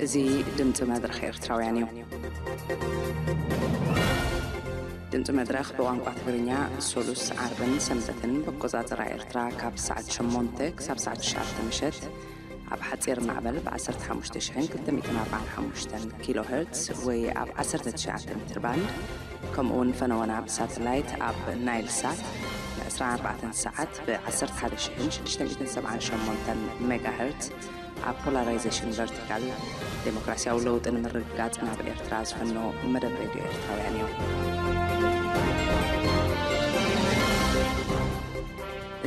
እዚ ድምፂ መድረኽ ኤርትራውያን እዩ። ድምፂ መድረኽ ብቋንቋ ትግርኛ ሶሉስ፣ ዓርብን ሰንበትን ብኣቆፃፅራ ኤርትራ ካብ ሰዓት ሸሞንተ ክሳብ ሰዓት ትሽዓተ ምሸት ኣብ ሓፂር ማዕበል ብ ዓሰርተ ሓሙሽተ ሽሕን ክልተ ሚእትን ኣርባዓን ሓሙሽተን ኪሎ ሄርትስ ወይ ኣብ ዓሰርተ ትሽዓተ ሜትር ባንድ፣ ከምኡ እውን ፈነወና ብሳተላይት ኣብ ናይል ሳት ን ዕስራን ኣርባዕተን ሰዓት ብ ዓሰርተ ሓደ ሽሕን ሽዱሽተ ሚእትን ሰብዓን ሸሞንተን ሜጋ ሄርትስ ኣብ ፖላራይዜሽን ቨርቲካል ዴሞክራሲያዊ ለውጢ ንምርግጋጽ ናብ ኤርትራ ዝፈኖ መደብ ሬድዮ ኤርትራውያን እዩ።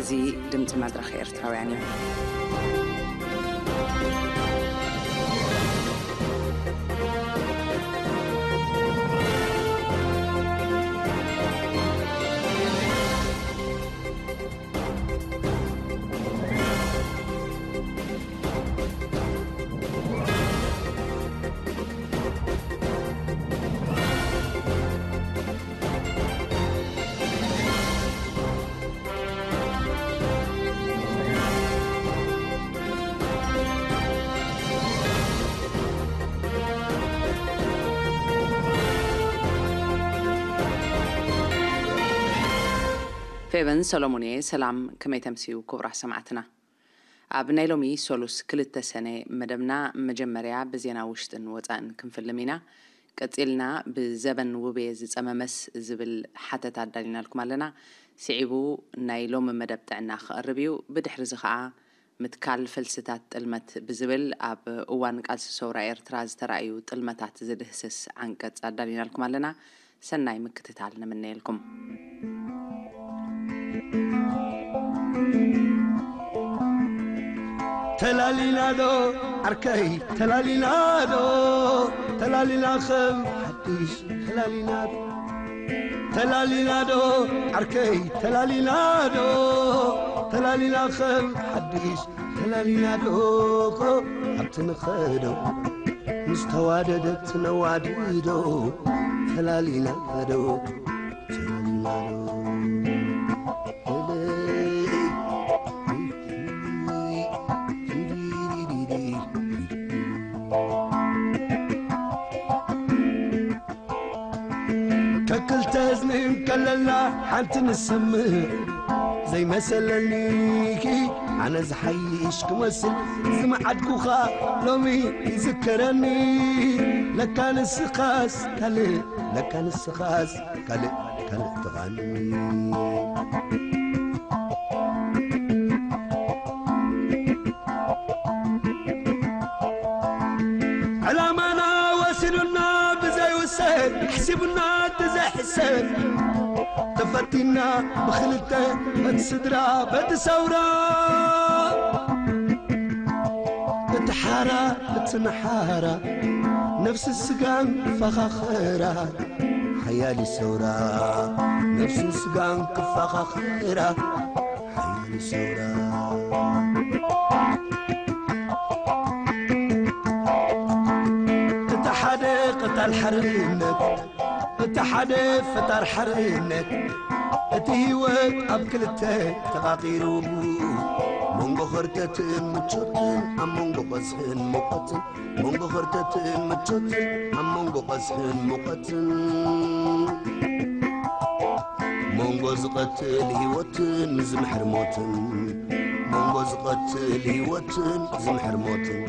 እዚ ድምጺ መድረኽ ኤርትራውያን እዩ። ፌቨን ሰሎሞን እየ። ሰላም፣ ከመይ ተምስዩ ክቡራት ሰማዕትና? ኣብ ናይ ሎሚ ሰሉስ ክልተ ሰነ መደብና መጀመርያ ብዜና ውሽጥን ወጻእን ክንፍልም ኢና። ቀጺልና ብዘበን ውቤ ዝጸመመስ ዝብል ሓተታ ኣዳሊናልኩም ኣለና። ስዒቡ ናይ ሎሚ መደብ ጥዕና ክቐርብ እዩ። ብድሕሪ እዚ ኸኣ ምትካል ፈልስታት ጥልመት ብዝብል ኣብ እዋን ቃልሲ ሰውራ ኤርትራ ዝተራእዩ ጥልመታት ዝድህስስ ዓንቀጽ ኣዳሊናልኩም ኣለና። ሰናይ ምክትታል ንምነየልኩም። ተላሊና ዶ ዓርከይ፣ ተላሊና ዶ፣ ተላሊና ከም ሓድሽ ተላሊና ዶ፣ ተላሊና ዶ ዓርከይ፣ ተላሊና ዶ፣ ተላሊና ከም ሓድሽ ተላሊና ዶ፣ ኣብቲ ንኸዶ ምስ ተዋደደት ነዋድዶ፣ ተላሊና ዶ፣ ተላሊና ዶ። ከክልተ እዝኒ እንከለልና ሓንቲ ንሰምዕ ዘይመሰለኒ፣ ኣነ ዝሓይሽ ክመስል ዝመዓድኩኻ ሎሚ ይዝከረኒ። ለካ ንስኻስ ካልእ፣ ለካ ንስኻስ ካልእ፣ ካልእ ተቓኒ። ዕላማና ወሲዱና ብዘይውሰድ፣ ኣሕሲቡና ብዘይሕሰብ፣ ተፈቲና ብኽልተ፣ በቲ ስድራ በቲ ሰውራ። እቲ ሓራ እቲ ንሓራ፣ ነፍሲ ስጋን ፈኻኽራ፣ ሓያል ሰውራ፣ ነፍሲ ስጋን ክፈኻኽራ፣ ሓያል ሰውራ። እቲ ሓደ ቀታል ሓርነት፣ እቲ ሓደ ፈጣር ሓርነት፣ እቲ ህይወት ኣብ ክልተ ተቓቒሩ፣ መንጎ ኸርተትን ምቾትን፣ ኣብ መንጎ ቐዝሕን ሙቐትን፣ መንጎ ኸርተትን ምቾትን፣ ኣብ መንጎ ቐዝሕን ሙቐትን። መንጎ ዝቐትል ህይወትን ዝምሕር ሞትን፣ መንጎ ዝቐትል ህይወትን ዝምሕር ሞትን።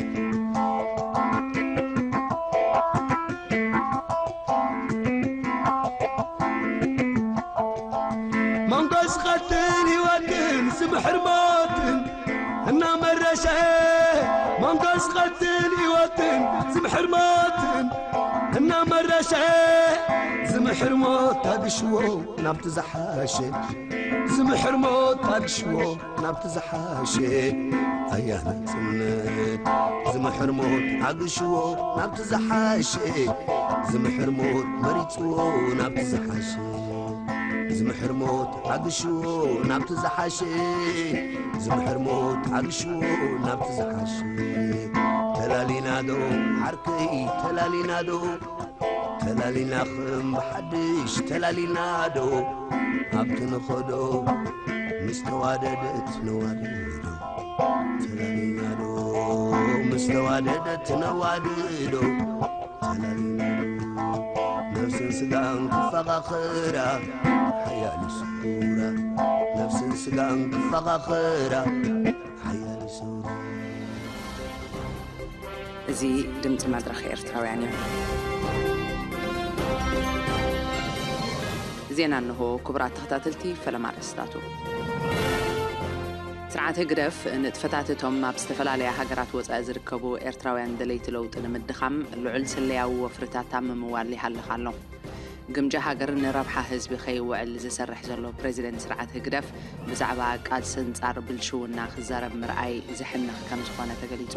መንጎ ዝቐትል ህይወትን ዝምሕር ሞትን እናመረሸ፣ መንጎ ዝቐትል ህይወትን ዝምሕር ሞትን እናመረሸ፣ ዝምሕር ሞት ታግሽዎ ናብቲ ዝሓሸ፣ ዝምሕር ሞት ታግሽዎ ናብቲ ዝሓሸ፣ ኣያ ናጽነት። ዝምሕር ሞት ኣግሽዎ ናብቲ ዝሓሸ፣ ዝምሕር ሞት መሪጽዎ ናብቲ ዝሓሸ። ዝምሕር ሞት ኣግሽዎ ናብቲ ዝሓሸ፣ ዝምሕር ሞት ኣግሽዎ ናብቲ ዝሓሸ። ተላሊና ዶ ዓርከይ፣ ተላሊና ዶ፣ ተላሊና ኸም ብሓድሽ ተላሊና ዶ፣ ኣብቲ ንኸዶ ምስ ተዋደደት ነዋድዶ። ተላሊና ዶ፣ ዝተዋደደት ነዋድዶ ተላሊሉ ነፍስን ስጋን ክፈኻኸራ ሓያል ሱራ ነፍስን ስጋን ክፈኻኸራ ሓያል ሱራ። እዚ ድምፂ መድረኽ ኤርትራውያን እዩ። ዜና እንሆ። ክቡራት ተኸታተልቲ፣ ፈለማ ኣርእስታቱ። ስርዓት ህግደፍ ንጥፈታት እቶም ኣብ ዝተፈላለያ ሃገራት ወጻኢ ዝርከቡ ኤርትራውያን ደለይቲ ለውጢ ንምድኻም ልዑል ስለያዊ ወፍርታት ኣብ ምምዋል ይሃልኽ ኣሎ። ግምጃ ሃገር ንረብሓ ህዝቢ ከይውዕል ዝሰርሕ ዘሎ ፕሬዚደንት ስርዓት ህግደፍ ብዛዕባ ቃልሲ ኣንጻር ብልሽውና ክዛረብ ምርኣይ ዘሕንኽ ከም ዝኾነ ተገሊጹ።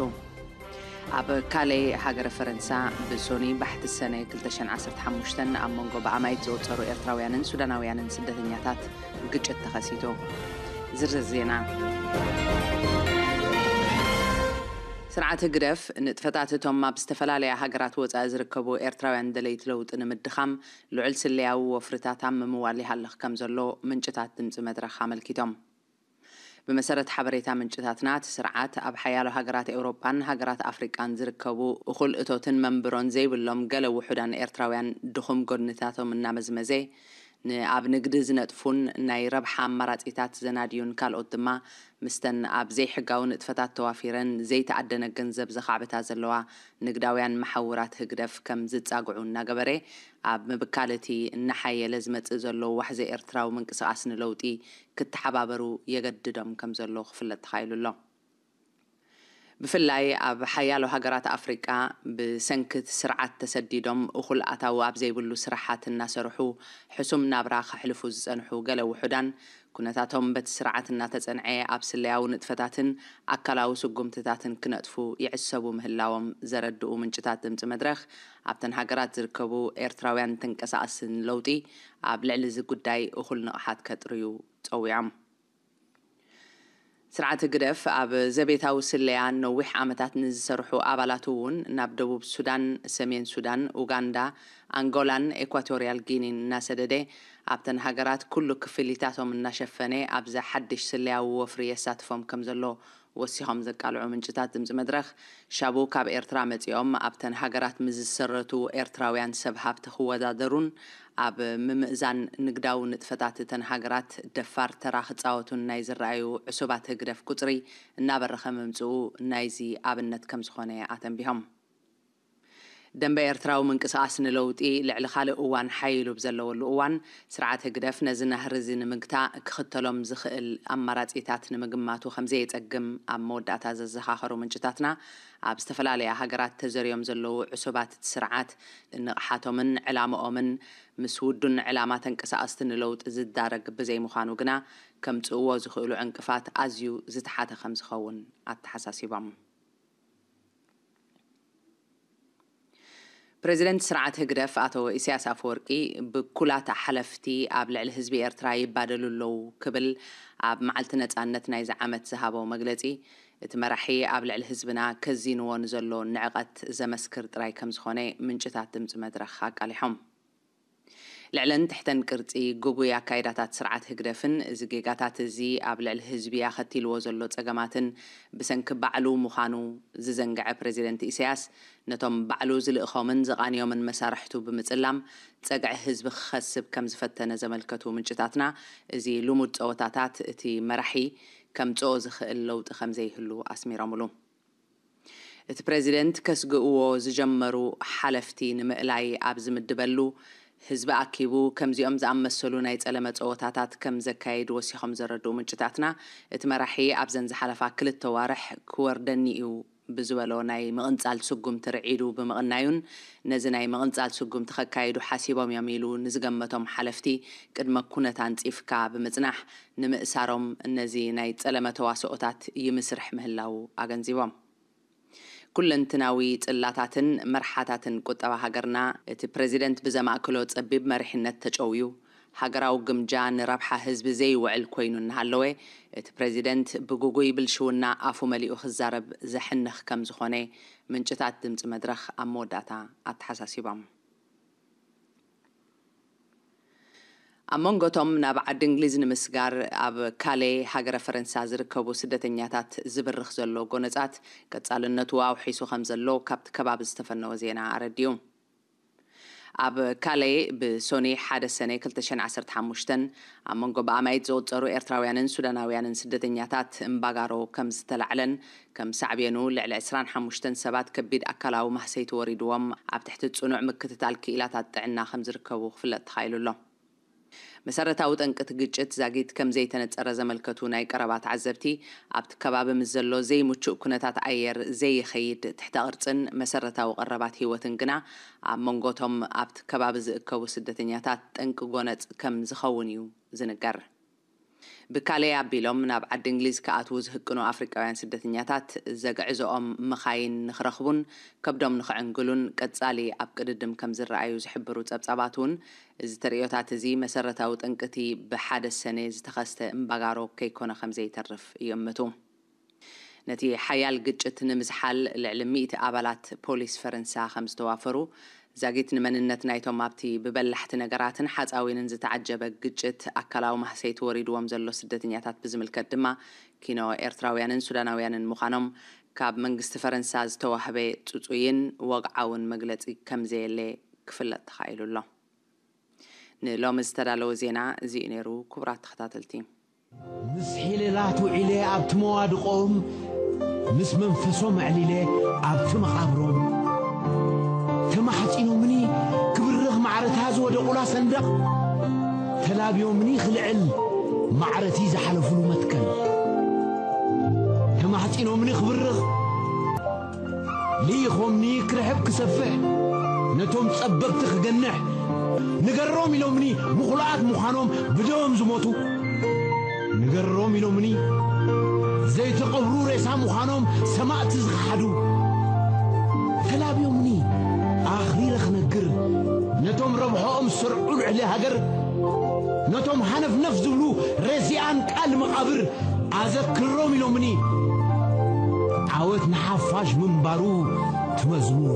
ኣብ ካሌ ሃገረ ፈረንሳ ብሶኒ ባሕቲ ሰነ ክልተ ሽሕን ዓሰርተ ሓሙሽተን ኣብ መንጎ ብኣማይት ዝቑጸሩ ኤርትራውያንን ሱዳናውያንን ስደተኛታት ግጭት ተኸሲቱ። ዝርዝር ዜና። ስርዓት ህግደፍ ንጥፈታት እቶም ኣብ ዝተፈላለያ ሃገራት ወጻኢ ዝርከቡ ኤርትራውያን ደለይቲ ለውጢ ንምድኻም ልዑል ስለያዊ ወፍርታት ኣብ ምምዋል ይሃልኽ ከም ዘሎ ምንጭታት ድምፂ መድረኽ ኣመልኪቶም። ብመሰረት ሓበሬታ ምንጭታትና፣ እቲ ስርዓት ኣብ ሓያሎ ሃገራት ኤውሮጳን ሃገራት ኣፍሪቃን ዝርከቡ እኹል እቶትን መንብሮን ዘይብሎም ገለ ውሑዳን ኤርትራውያን ድኹም ጎድንታቶም እናመዝመዘ፣ ንኣብ ንግዲ ዝነጥፉን ናይ ረብሓ ኣማራጺታት ዘናድዩን ካልኦት ድማ፣ ምስተን ኣብ ዘይሕጋዊ ንጥፈታት ተዋፊረን ዘይተኣደነ ገንዘብ ዘኻዕብታ ዘለዋ ንግዳውያን መሓውራት ህግደፍ ከም ዝጻግዑ እናገበረ፣ ኣብ ምብካል እቲ እናሓየለ ዝመጽእ ዘሎ ዋሕዚ ኤርትራዊ ምንቅስቓስ ንለውጢ ክተሓባበሩ የገድዶም ከም ዘሎ ክፍለጥ ተኻኢሉ ኣሎ። ብፍላይ ኣብ ሓያሎ ሃገራት ኣፍሪቃ ብሰንኪ እቲ ስርዓት ተሰዲዶም እኹል ኣታዊ ኣብ ዘይብሉ ስራሓት እናሰርሑ ሕሱም ናብራ ከሕልፉ ዝጸንሑ ገለ ውሑዳን፣ ኩነታቶም በቲ ስርዓት እናተጸንዐ ኣብ ስለያዊ ንጥፈታትን ኣካላዊ ስጉምትታትን ክነጥፉ ይዕሰቡ ምህላዎም ዘረድኡ ምንጭታት ድምፂ መድረኽ፣ ኣብተን ሃገራት ዝርከቡ ኤርትራውያን ተንቀሳቐስቲ ንለውጢ ኣብ ልዕሊ እዚ ጉዳይ እኹል ንቕሓት ከጥርዩ ጸዊዖም። ስርዓት ህግደፍ ኣብ ዘቤታዊ ስለያ ነዊሕ ዓመታት ንዝሰርሑ ኣባላቱ እውን ናብ ደቡብ ሱዳን፣ ሰሜን ሱዳን፣ ኡጋንዳ፣ ኣንጎላን ኤኳቶርያል ጊኒን እናሰደደ ኣብተን ሃገራት ኩሉ ክፍሊታቶም እናሸፈነ ኣብዚ ሓድሽ ስለያዊ ወፍሪ የሳትፎም ከም ዘሎ ወሲኾም ዘቃልዑ ምንጭታት ድምፂ መድረኽ፣ ሻቡ ካብ ኤርትራ መጺኦም ኣብተን ሃገራት ምስ ዝሰረቱ ኤርትራውያን ሰብ ሃብቲ ክወዳደሩን ኣብ ምምእዛን ንግዳዊ ንጥፈታት እተን ሃገራት ደፋር ተራ ክጻወቱን ናይ ዝረኣዩ ዕሱባት ህግደፍ ቁጽሪ እናበረኸ ምምጽኡ ናይዚ ኣብነት ከም ዝኾነ ኣተንቢሆም። ደንበ ኤርትራዊ ምንቅስቓስ ንለውጢ ልዕሊ ካልእ እዋን ሓይሉ ብዘለወሉ እዋን፣ ስርዓት ህግደፍ ነዚ ናህሪ እዚ ንምግታእ ክኽተሎም ዝኽእል ኣማራጺታት ንምግማቱ ከም ዘየጸግም ኣብ መወዳእታ ዘዘኻኸሩ ምንጭታትና፣ ኣብ ዝተፈላለያ ሃገራት ተዘርዮም ዘለዉ ዕሱባት እቲ ስርዓት ንቕሓቶምን ዕላምኦምን ምስ ውዱን ዕላማ ተንቀሳቐስቲ ንለውጢ ዝዳረግ ብዘይምዃኑ ግና፣ ከምጽእዎ ዝኽእሉ ዕንቅፋት ኣዝዩ ዝተሓተ ከም ዝኸውን ኣተሓሳሲቦም። ፕሬዚደንት ስርዓት ህግደፍ ኣቶ ኢሳያስ ኣፈወርቂ፣ ብኩላት ሓለፍቲ ኣብ ልዕሊ ህዝቢ ኤርትራ ይባደሉ ኣለዉ ክብል ኣብ መዓልቲ ነጻነት ናይዚ ዓመት ዝሃቦ መግለጺ፣ እቲ መራሒ ኣብ ልዕሊ ህዝብና ከዚንዎ ንዘሎ ንዕቐት ዘመስክር ጥራይ ከም ዝኾነ ምንጭታት ድምጺ መድረኽ ኣቃሊሖም። ልዕለን ትሕተን ቅርጺ ግጉይ ኣካይዳታት ስርዓት ህግደፍን እዚ ጌጋታት እዚ ኣብ ልዕሊ ህዝቢ ኣኸቲልዎ ዘሎ ጸገማትን ብሰንኪ ባዕሉ ምዃኑ ዝዘንግዐ ፕሬዚደንት ኢሳያስ፣ ነቶም ባዕሉ ዝልእኾምን ዝቓንዮምን መሳርሕቱ ብምጽላም ጸግዒ ህዝቢ ክኸስብ ከም ዝፈተነ ዘመልከቱ ምንጭታትና፣ እዚ ልሙድ ጸወታታት እቲ መራሒ ከምጽኦ ዝኽእል ለውጢ ከም ዘይህሉ ኣስሚሮምሉ። እቲ ፕሬዚደንት ከስግእዎ ዝጀመሩ ሓለፍቲ ንምእላይ ኣብ ዝምድበሉ፣ ህዝቢ ኣኪቡ ከምዚኦም ዝኣመሰሉ ናይ ጸለመ ጸወታታት ከም ዘካይድ ወሲኾም ዘረድኡ ምንጭታትና፣ እቲ መራሒ ኣብዘን ዝሓለፋ ክልተ ዋርሕ ክወርደኒ እዩ ብዝበሎ ናይ ምቕንጻል ስጉምቲ ርዒዱ ብምቕናዩን፣ ነዚ ናይ ምቕንጻል ስጉምቲ ከካይዱ ሓሲቦም እዮም ኢሉ ንዝገመቶም ሓለፍቲ ቅድመ ኩነት ኣንጺፍካ ብምጽናሕ፣ ንምእሳሮም ነዚ ናይ ጸለመ ተዋስኦታት ይምስርሕ ምህላዉ ኣገንዚቦም። ኩለንትናዊ ጽላታትን መርሓታትን ቁጠባ ሃገርና፣ እቲ ፕሬዚደንት ብዘማእክሎ ጸቢብ መሪሕነት ተጨውዩ፣ ሃገራዊ ግምጃ ንረብሓ ህዝቢ ዘይውዕል ኮይኑ እናሃለወ፣ እቲ ፕሬዚደንት ብግጉይ ብልሽውና ኣፉ መሊኡ ክዛረብ ዘሕንኽ ከም ዝኾነ ምንጭታት ድምጺ መድረኽ ኣብ መወዳእታ ኣተሓሳሲቦም። ኣብ መንጎቶም ናብ ዓዲ እንግሊዝ ንምስጋር ኣብ ካሌ ሃገረ ፈረንሳ ዝርከቡ ስደተኛታት ዝብርኽ ዘሎ ጎነጻት ቀጻልነቱ ኣውሒሱ ከም ዘሎ ካብቲ ከባቢ ዝተፈነወ ዜና ኣረዲኡ። ኣብ ካሌ ብሶኒ ሓደ ሰነ ክልተ ሽሕን ዓሰርተ ሓሙሽተን ኣብ መንጎ ብኣማኢት ዝቑጸሩ ኤርትራውያንን ሱዳናውያንን ስደተኛታት እምባጋሮ ከም ዝተላዕለን ከም ሳዕቤኑ ልዕሊ ዕስራን ሓሙሽተን ሰባት ከቢድ ኣካላዊ ማህሰይቲ ወሪድዎም ኣብ ትሕቲ ጽኑዕ ምክትታል ክኢላታት ጥዕና ከም ዝርከቡ ክፍለጥ ተኻኢሉ ኣሎ። መሰረታዊ ጠንቂ እቲ ግጭት ዛጊት ከም ዘይተነጸረ ዘመልከቱ ናይ ቀረባ ተዓዘብቲ፣ ኣብቲ ከባቢ ምስ ዘሎ ዘይምቹእ ኩነታት ኣየር፣ ዘይኸይድ ትሕተ ቅርጽን መሰረታዊ ቀረባት ህይወትን ግና ኣብ መንጎቶም ኣብቲ ከባቢ ዝእከቡ ስደተኛታት ጠንቂ ጎነጽ ከም ዝኸውን እዩ ዝንገር። ብካሌ ኣቢሎም ናብ ዓዲ እንግሊዝ ክኣትዉ ዝህቅኑ ኣፍሪቃውያን ስደተኛታት ዘግዕዝኦም መኻይን ንኽረኽቡን ከብዶም ንኽዕንግሉን ቀጻሊ ኣብ ቅድድም ከም ዝረኣዩ ዝሕብሩ ጸብጻባት እውን፣ እዚ ተርእዮታት እዚ መሰረታዊ ጠንቅቲ ብሓደ ሰነ ዝተኸስተ እምባጋሮ ከይኮነ ከም ዘይተርፍ ይእምቱ። ነቲ ሓያል ግጭት ንምዝሓል ልዕሊ ሚእቲ ኣባላት ፖሊስ ፈረንሳ ከም ዝተዋፈሩ፣ ዛጊት ንመንነት ናይቶም ኣብቲ ብበላሕቲ ነገራትን ሓጻዊንን ዝተዓጀበ ግጭት ኣካላዊ ማህሰይቲ ወሪድዎም ዘሎ ስደተኛታት ብዝምልከት ድማ፣ ኪኖ ኤርትራውያንን ሱዳናውያንን ምዃኖም ካብ መንግስቲ ፈረንሳ ዝተዋህበ ጽጹይን ወግዓውን መግለጺ ከም ዘየለ ክፍለጥ ተኻኢሉ ኣሎ። ንሎሚ ዝተዳለወ ዜና እዚ እዩ ነይሩ። ክቡራት ተኸታተልቲ፣ ምስ ሒለላት ውዒለ ኣብቲ መዋድቖም፣ ምስ መንፈሶም ኣዕሊለ ኣብቲ መቓብሮም። ተማሕጺኖምኒ ክብርኽ ማዕረታ ዝወደቑላ ሰንደቕ፣ ተላብዮምኒ ክልዕል ማዕረቲ ዝሓለፉሉ መትከል። ተማሕጺኖምኒ ክብርኽ፣ ልኢኾምኒ ክርሕብ ክሰፍሕ፣ ነቶም ጸበብቲ ክገንሕ። ንገሮም ኢሎምኒ ምኹሉኣት ምዃኖም ብደም ዝሞቱ። ንገሮም ኢሎምኒ ዘይተቐብሩ ሬሳ ምዃኖም ሰማእቲ ዝኸሓዱ። ተላብዮምኒ ኣኽሪረ ክነግር፣ ነቶም ረብሖኦም ዝሰርዑ ልዕሊ ሃገር፣ ነቶም ሃነፍነፍ ዝብሉ ሬሲኣን ቃል መቓብር። ኣዘክሮም ኢሎምኒ ዓወት ንሓፋሽ ምንባሩ ትመዝሙር።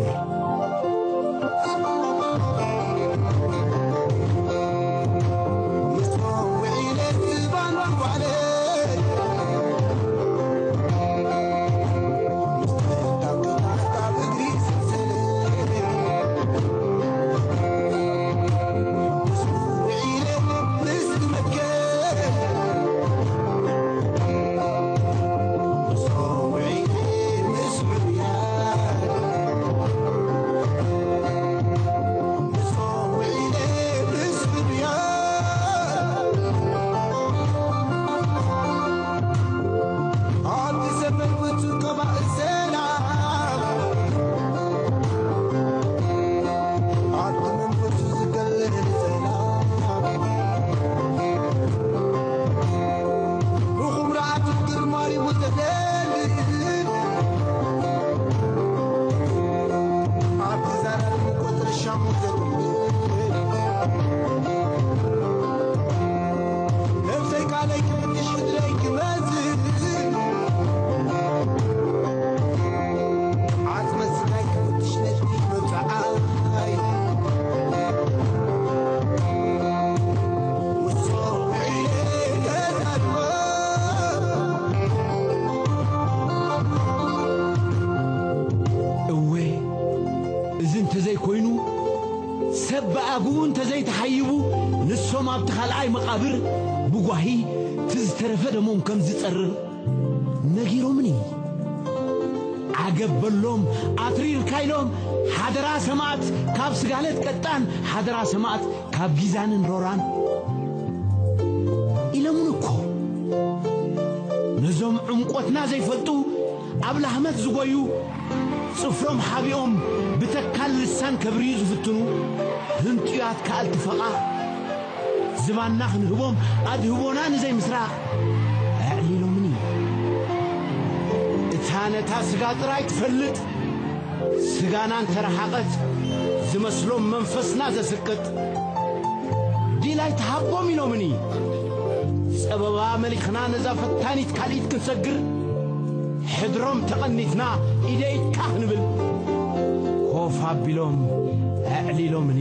እወ፣ እዚ እንተዘይኮይኑ፣ ሰብ ብኣግኡ እንተዘይተሓይቡ፣ ንሶም ኣብቲ ካልኣይ መቓብር ብጓሂ እቲ ዝተረፈ ደሞም ከም ዝጸርር ነጊሮምኒ። ዓገብ በሎም፣ ኣትሪርካ ኢሎም፣ ሓደራ ሰማእት ካብ ስጋለት ቀጣን፣ ሓደራ ሰማእት ካብ ጊዛንን ሮራን ኢሎምን እኮ። ነዞም ዕምቆትና ዘይፈልጡ፣ ኣብ ላህመት ዝጎዩ፣ ጽፍሮም ሓቢኦም ብተካል ልሳን ከብርዩ ዝፍትኑ ህንጡያት ከኣልቲ ፈቓ፣ ዝባንና ክንህቦም ኣድህቦና ንዘይምስራቕ ኣዕሊሎምኒ። እታ ነታ ስጋ ጥራይ ትፈልጥ፣ ስጋና እንተረሓቐት ዝመስሎም መንፈስና ዘስቅጥ ዲላይ ተሃቦም ኢሎምኒ። ጸበባ መሊኽና ነዛ ፈታኒት ካልኢት ክንሰግር፣ ሕድሮም ተቐኒትና ኢደ ኢድካ ክንብል ኮፍ ኣቢሎም ኣዕሊሎምኒ።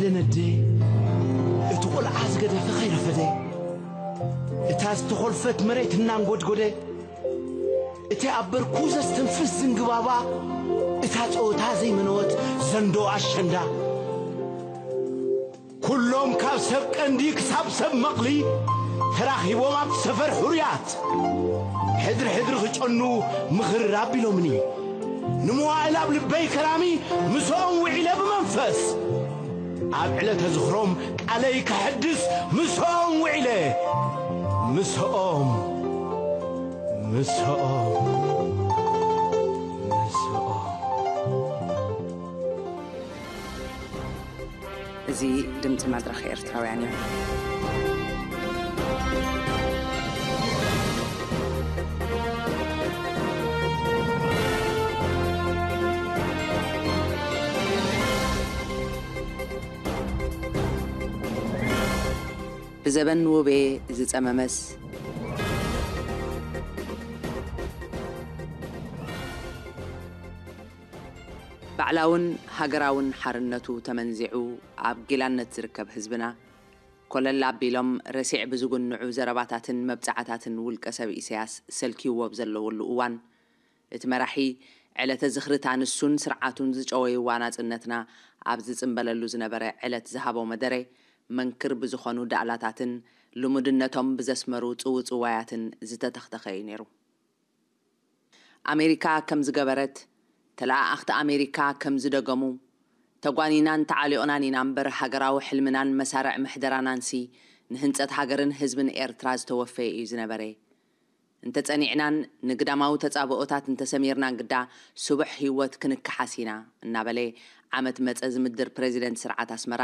ለነዴ እቲ ቆልዓ ዝገደፈ ከይረፈደ፣ እታ ዝተኾልፈት መሬት እናንጎድጎደ፣ እቲ ኣብ በርኩ ዘስተንፍስ ዝንግባባ፣ እታ ጸወታ ዘይመነወት ዘንዶ ኣሸንዳ። ኩሎም ካብ ሰብ ቀንዲ ክሳብ ሰብ መቕሊ ተራኺቦም ኣብቲ ሰፈር ሕሩያት። ሕድሪ ሕድሪ ክጨኑ ምኽር ኣቢሎምኒ። ንመዋእል ኣብ ልበይ ከራሚ ምስኦም ውዒለ ብመንፈስ። ኣብ ዕለተ ዝኽሮም ቃለይ ከሐድስ ምስኦም ውዒለ። ምስኦም፣ ምስኦም፣ ምስኦም። እዚ ድምፂ መድረኽ ኤርትራውያን እዩ። ብዘበን ውቤ ዝጸመመስ፣ ባዕላውን ሃገራውን ሓርነቱ ተመንዚዑ ኣብ ጊላነት ዝርከብ ህዝብና፣ ኮለል ኣቢሎም ረሲዕ ብዝጉንዑ ዘረባታትን መብጻዓታትን ውልቀ ሰብ ኢሳያስ ሰልኪዎ ኣብ ዘለወሉ እዋን፣ እቲ መራሒ፣ ዕለተ ዝኽርታ ንሱን ስርዓቱን ዝጨወይዋ ናጽነትና ኣብ ዝጽምበለሉ ዝነበረ ዕለት ዝሃቦ መደረ፣ መንክር ብዝኾኑ ዳእላታትን ልሙድነቶም ብዘስመሩ ጽውጽዋያትን ዝተተኽተኸ እዩ ነይሩ። ኣሜሪካ ከም ዝገበረት፣ ተለኣኣኽቲ ኣሜሪካ ከም ዝደገሙ፣ ተጓኒናን ተዓሊቑናን ኢና እምበር፣ ሃገራዊ ሕልምናን መሳርዕ ምሕደራናንሲ ንህንጸት ሃገርን ህዝብን ኤርትራ ዝተወፈየ እዩ ዝነበረ። እንተጸኒዕናን ንግዳማዊ ተጻብኦታት እንተሰሚርናን ግዳ፣ ስቡሕ ህይወት ክንከሓስ ኢና፣ እናበለ ዓመት መጸ ዝምድር ፕረዚደንት ስርዓት ኣስመራ፣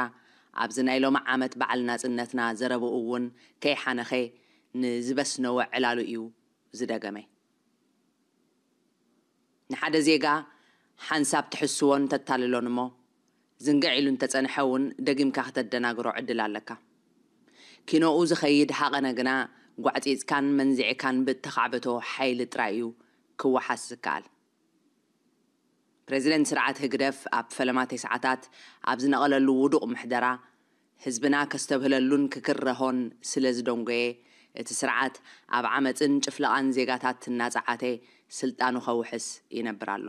ኣብዚ ናይ ሎሚ ዓመት በዓል ናጽነትና ዘረብኡ እውን ከይሓነኸ ንዝበስነወ ዕላሉ እዩ ዝደገመ። ንሓደ ዜጋ ሓንሳብ ትሕስዎን ተታልሎን እሞ፣ ዝንግዕ ኢሉ እንተጸንሐ እውን ደጊምካ ከተደናግሮ ዕድል ኣለካ። ኪኖኡ ዝኸይድ ሃቐነ ግና ጓዕጺጽካን መንዚዕካን ብእተኻዕበቶ ሓይሊ ጥራይ እዩ ክወሓስ ዝከኣል። ፕረዚደንት ስርዓት ህግደፍ ኣብ ፈለማ ተስዓታት ኣብ ዝነቐለሉ ውዱቕ ምሕደራ፣ ህዝብና ከስተብህለሉን ክክረሆን ስለ ዝደንጎየ፣ እቲ ስርዓት ኣብ ዓመጽን ጭፍለቓን ዜጋታት እናጸዓተ ስልጣኑ ከውሕስ ይነብር ኣሎ።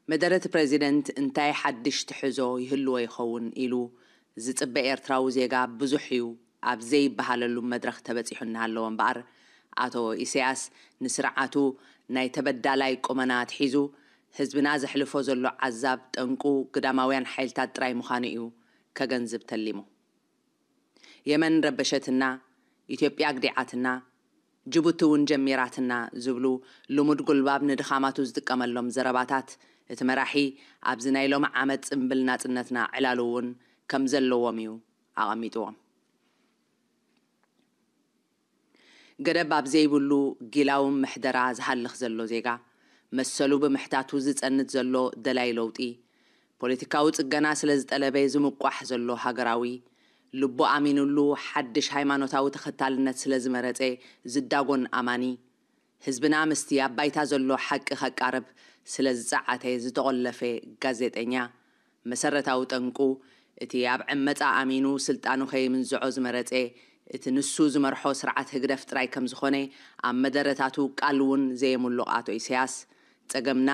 መደረ እቲ ፕረዚደንት እንታይ ሓድሽ ትሕዞ ይህልዎ ይኸውን ኢሉ ዝጽበ ኤርትራዊ ዜጋ ብዙሕ እዩ ኣብ ዘይበሃለሉ መድረኽ ተበጺሑ እናሃለወ እምበኣር፣ ኣቶ ኢሳያስ ንስርዓቱ ናይ ተበዳላይ ቁመና ኣትሒዙ፣ ህዝብና ዘሕልፎ ዘሎ ዓዛብ ጠንቁ ግዳማውያን ሓይልታት ጥራይ ምዃኑ እዩ ከገንዝብ ተሊሙ። የመን ረበሸትና፣ ኢትዮጵያ ኣግዲዓትና፣ ጅቡቲ እውን ጀሚራትና ዝብሉ ልሙድ ጉልባብ ንድኻማቱ ዝጥቀመሎም ዘረባታት፣ እቲ መራሒ ኣብዚ ናይ ሎሚ ዓመት ጽምብል ናጽነትና ዕላሉ እውን ከም ዘለዎም እዩ ኣቐሚጥዎም። ገደብ ኣብ ዘይብሉ ጊላዊ ምሕደራ ዝሃልኽ ዘሎ ዜጋ፣ መሰሉ ብምሕታቱ ዝጸንት ዘሎ ደላይ ለውጢ፣ ፖለቲካዊ ጽገና ስለ ዝጠለበ ዝምቋሕ ዘሎ ሃገራዊ፣ ልቡ ኣሚኑሉ ሓድሽ ሃይማኖታዊ ተኸታልነት ስለ ዝመረጸ ዝዳጎን ኣማኒ፣ ህዝብና ምስቲ ኣብ ባይታ ዘሎ ሓቂ ከቃርብ ስለ ዝጸዓተ ዝተቖለፈ ጋዜጠኛ፣ መሰረታዊ ጠንቁ፣ እቲ ኣብ ዕመጻ ኣሚኑ ስልጣኑ ከይምንዝዖ ዝመረጸ፣ እቲ ንሱ ዝመርሖ ስርዓት ህግደፍ ጥራይ ከም ዝኾነ ኣብ መደረታቱ ቃል እውን ዘየምሉቕ ኣቶ ኢሳያስ፣ ጸገምና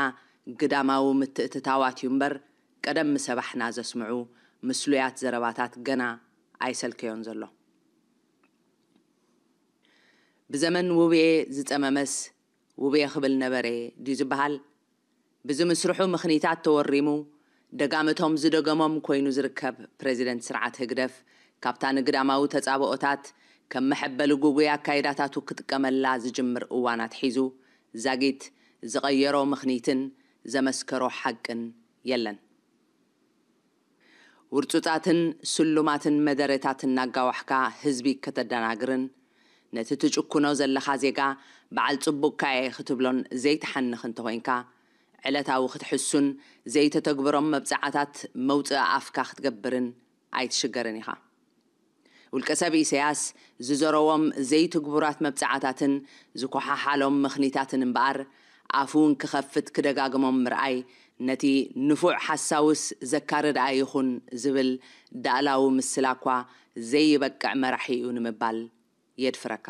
ግዳማዊ ምትእትታዋት እዩ እምበር፣ ቀደም ምስ ኣባሕና ዘስምዑ ምስሉያት ዘረባታት ገና ኣይሰልከዮን ዘሎ። ብዘመን ውብየ ዝጸመመስ ውብየ ክብል ነበረ ድዩ ዝበሃል? ብዝምስርሑ ምኽኒታት ተወሪሙ፣ ደጋመቶም ዝደገሞም ኮይኑ ዝርከብ ፕረዚደንት ስርዓት ህግደፍ፣ ካብታ ንግዳማዊ ተጻብኦታት ከም መሐበሊ ጉጉይ ኣካይዳታቱ ክጥቀመላ ዝጅምር እዋን ኣትሒዙ፣ ዛጊት ዝቐየሮ ምኽኒትን ዘመስከሮ ሓቅን የለን። ውርጹጻትን ስሉማትን መደረታት እናጋዋሕካ ህዝቢ ከተደናግርን፣ ነቲ ትጭኩኖ ዘለኻ ዜጋ በዓል ጽቡቕካ እየ ክትብሎን ዘይትሓንኽ እንተኾይንካ፣ ዕለታዊ ክትሕሱን ዘይተተግብሮም መብጽዓታት መውጽኢ ኣፍካ ክትገብርን ኣይትሽገርን ኢኻ። ውልቀ ሰብ ኢሳያስ ዝዘረዎም ዘይትግቡራት መብጽዓታትን ዝኮሓሓሎም ምኽኒታትን እምበኣር፣ ኣፉ እንክኸፍት ክደጋግሞም ምርኣይ፣ ነቲ ንፉዕ ሓሳውስ ዘካሪ ደኣ ይኹን ዝብል ዳእላዊ ምስላ እኳ ዘይበቅዕ መራሒ እዩ ንምባል የድፍረካ።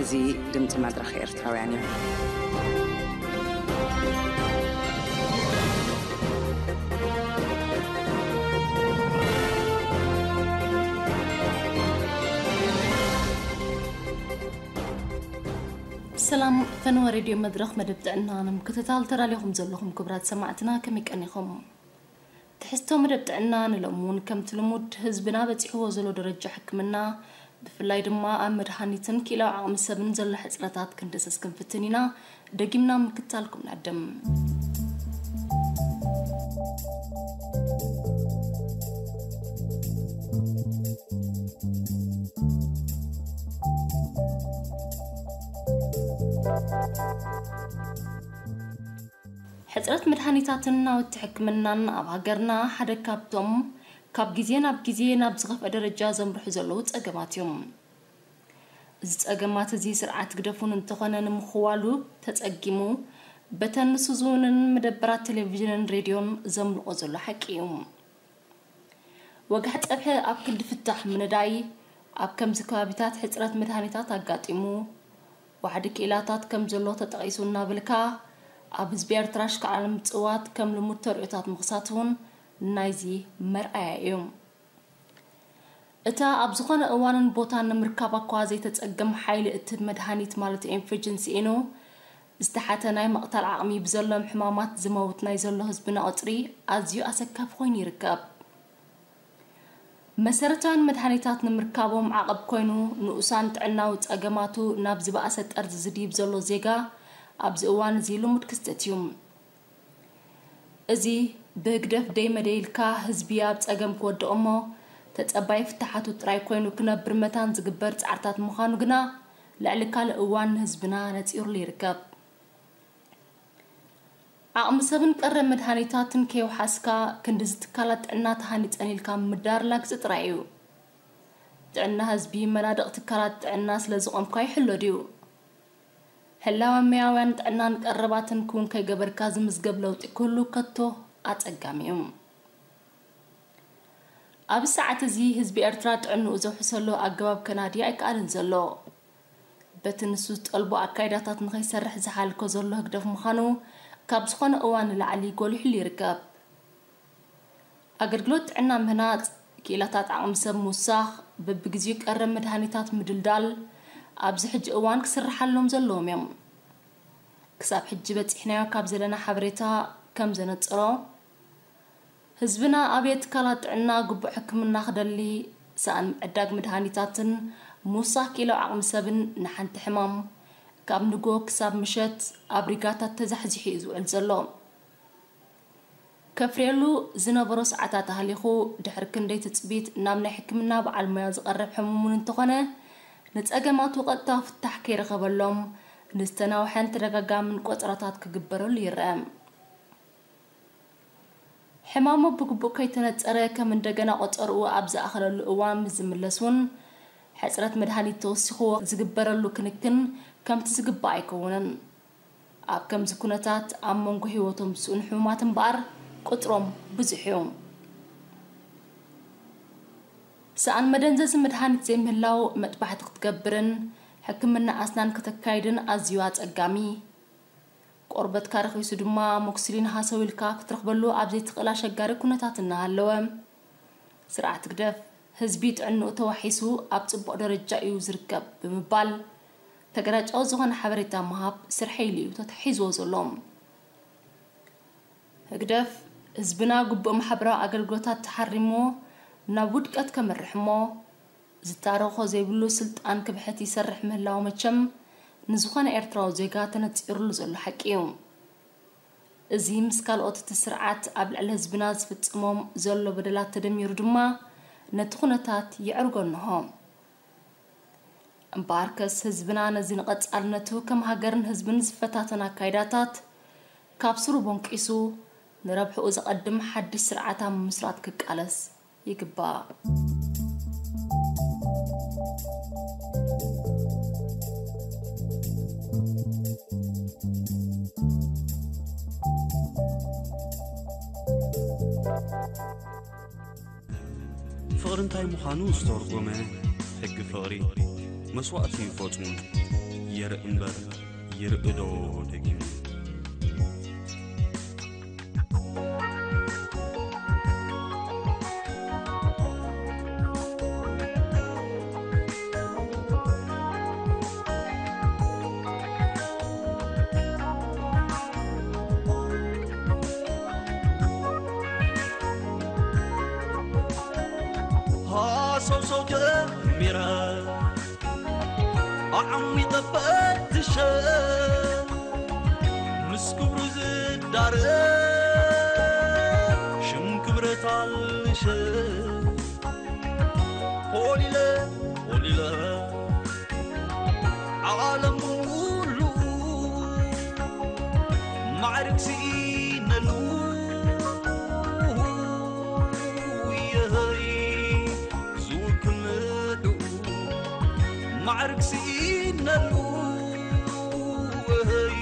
እዚ ድምፂ መድረኽ ኤርትራውያን እዩ። ሰላም ፈነወ ሬድዮ መድረኽ መደብ ጥዕና ንምክትታል ተዳሊኹም ዘለኹም ክቡራት ሰማዕትና ከመይ ቀኒኹም? ትሕዝቶ መደብ ጥዕና ንሎሚ እውን ከምቲ ልሙድ ህዝብና በፂሕዎ ዘሎ ደረጃ ሕክምና ብፍላይ ድማ ኣብ መድሃኒትን ክኢላዊ ዓቕሚ ሰብን ዘሎ ሕፅረታት ክንድስስ ክንፍትን ኢና። ደጊምና ምክታልኩም ንዕድም። ሕጽረት መድሃኒታትን ናውቲ ሕክምናን ኣብ ሃገርና ሓደ ካብቶም ካብ ግዜ ናብ ግዜ ናብ ዝኸፍአ ደረጃ ዘምርሑ ዘለዉ ጸገማት እዮም። እዚ ጸገማት እዚ ስርዓት ግደፉን እንተኾነ ንምኽዋሉ ተጸጊሙ በተን ንሱ ዝውንን መደበራት ቴሌቪዥንን ሬድዮን ዘምልቆ ዘሎ ሓቂ እዩ። ወግሒ ጸብሒ ኣብ ክንዲ ፍታሕ ምንዳይ ኣብ ከምዚ ከባቢታት ሕጽረት መድሃኒታት ኣጋጢሙ፣ ዋሕዲ ክኢላታት ከም ዘሎ ተጠቒሱ እናበልካ ኣብ ህዝቢ ኤርትራ ሽካዕን ምጽዋት ከም ልሙድ ተርእዮታት ምኽሳት እውን ናይዚ መርኣያ እዩ። እታ ኣብ ዝኾነ እዋንን ቦታን ንምርካብ እኳ ዘይተጸገም ሓይሊ እቲ መድሃኒት ማለት ኤንፈጅን ስኢኑ ዝተሓተ ናይ ምቕታል ዓቕሚ ብዘሎም ሕማማት ዝመውት ናይ ዘሎ ህዝብና ቁጽሪ ኣዝዩ ኣሰካፊ ኮይኑ ይርከብ። መሰረታውያን መድሃኒታት ንምርካቦም ዓቐብ ኮይኑ ንኡሳን ጥዕናዊ ጸገማቱ ናብ ዝበኣሰ ጠርዚ ዝድይብ ዘሎ ዜጋ ኣብዚ እዋን እዚ ልሙድ ክስተት እዩ። እዚ ብህግደፍ ደይ መደይ ኢልካ ህዝቢ ኣብ ጸገም ክወድቕ እሞ ተጸባይ ፍታሓቱ ጥራይ ኮይኑ ክነብር መታን ዝግበር ጻዕርታት ምዃኑ ግና ልዕሊ ካልእ እዋን ንህዝብና ነጺሩሉ ይርከብ። ዓቕሚ ሰብን ቀረብ መድሃኒታትን ከይውሓስካ ክንድዚ ትካላት ጥዕና ተሃኒጸን ኢልካ ምዳር ላግጺ ጥራይ እዩ። ጥዕና ህዝቢ መናድቕ ትካላት ጥዕና ስለ ዝቖምካ ይሕሎ ድዩ? ህላወ መያውያን ጥዕናን ቀረባትን ክውን ከይገበርካ ዝምዝገብ ለውጢ ክህሉ ከቶ ኣጸጋሚ እዩ። ኣብዚ ሰዓት እዚ ህዝቢ ኤርትራ ጥዕንኡ ዘውሕሰሉ ኣገባብ ከናዲ ኣይከኣልን ዘሎ። በቲ ንሱ ዝጠልቦ ኣካይዳታት ንኸይሰርሕ ዝሓልኮ ዘሎ ህግደፍ ምዃኑ ካብ ዝኾነ እዋን ንላዕሊ ጎሊሑሉ ይርከብ። ኣገልግሎት ጥዕና ምህናጽ፣ ክኢላታት ዓቕሚ ሰብ ምውሳኽ፣ በብግዜኡ ቀረብ መድሃኒታት ምድልዳል ኣብዚ ሕጂ እዋን ክስርሓሎም ዘለዎም እዮም። ክሳብ ሕጂ በጺሕናዮ ካብ ዘለና ሓበሬታ ከም ዘነጽሮ፣ ህዝብና ኣብ ትካላት ጥዕና ግቡእ ሕክምና ክደሊ፣ ሰኣን ምዕዳግ መድሃኒታትን ምውሳኽ ክኢላዊ ዓቕሚ ሰብን ንሓንቲ ሕማም ካብ ንግሆ ክሳብ ምሸት ኣብ ሪጋታት ተዛሕዚሑ እዩ ዝውዕል ዘሎ። ከፍርየሉ ዝነበሮ ሰዓታት ኣህሊኹ ድሕሪ ክንደይ ትጽቢት ናብ ናይ ሕክምና በዓል ሞያ ዝቐርብ ሕሙም እውን እንተኾነ ንጸገማቱ ቀጥታዊ ፍታሕ ከይረኸበሎም ንዝተናውሐን ተደጋጋምን ቆጸራታት ክግበረሉ ይረአ። ሕማሙ ብግቡእ ከይተነጸረ ከም እንደገና ቆጸርኡ ኣብ ዝኣኸለሉ እዋን ምስ ዝምለስ እውን ሕጽረት መድሃኒት ተወሲኽዎ ዝግበረሉ ክንክን ከምቲ ዝግባእ ኣይከውንን። ኣብ ከምዚ ኩነታት ኣብ መንጎ ህይወቶም ዝስእኑ ሕሙማት እምበኣር ቁጽሮም ብዙሕ እዩ። ሰኣን መደንዘዚ መድሃኒት ዘይምህላው መጥባሕቲ ክትገብርን ሕክምና ኣስናን ከተካይድን ኣዝዩ ኣጸጋሚ። ቆርበትካ ረኺሱ ድማ ሞክስሊን ሃሰው ኢልካ ክትረኽበሉ ኣብ ዘይትኽእል ኣሸጋሪ ኩነታት እናሃለወ፣ ስርዓት ህግደፍ ህዝቢ ጥዕንኡ ተዋሒሱ ኣብ ጽቡቕ ደረጃ እዩ ዝርከብ ብምባል ተገራጫዊ ዝኾነ ሓበሬታ ምሃብ ስርሐይ ኢሉ እዩ ተታሒዝዎ ዘሎ። ህግደፍ ህዝብና ግቡእ ማሕበራዊ ኣገልግሎታት ተሓሪምዎ ናብ ውድቀት ከምርሕ እሞ ዝታረኾ ዘይብሉ ስልጣን ክብሕት ይሰርሕ ምህላው መቸም ንዝኾነ ኤርትራዊ ዜጋ ተነጺሩሉ ዘሎ ሓቂ እዩ። እዚ ምስ ካልኦት እቲ ስርዓት ኣብ ልዕሊ ህዝብና ዝፍጽሞም ዘሎ በደላት ተደሚሩ ድማ ነቲ ኩነታት የዕርጎ እንሆ። እምበኣርከስ ህዝብና ነዚ ንቐጻልነቱ ከም ሃገርን ህዝብን ዝፈታተን ኣካይዳታት ካብ ስሩ ቦንቂሱ ንረብሕኡ ዘቐድም ሓድሽ ስርዓት ኣብ ምምስራት ክቃለስ ይግባእ። ፍቕሪ እንታይ ምዃኑ ዝተርጎመ ሕጊ ፍቕሪ መስዋእቲ እዩ ፈጽሙ። የርኢ እምበር ይርኢ ዶ ደጊሙ። ሃሰውሰው ጀሚረ ኣዓሚጠ ፈትሸ ምስ ክብሩ ዝዳረ ሽም ክብረት ኣልሸ ሆሊለ ሆሊለ ዓለም ሙሉ ስኢነሉ የሀይ ዝውክል ንዕኡ፣ ማዕርግ ስኢነሉ የሀይ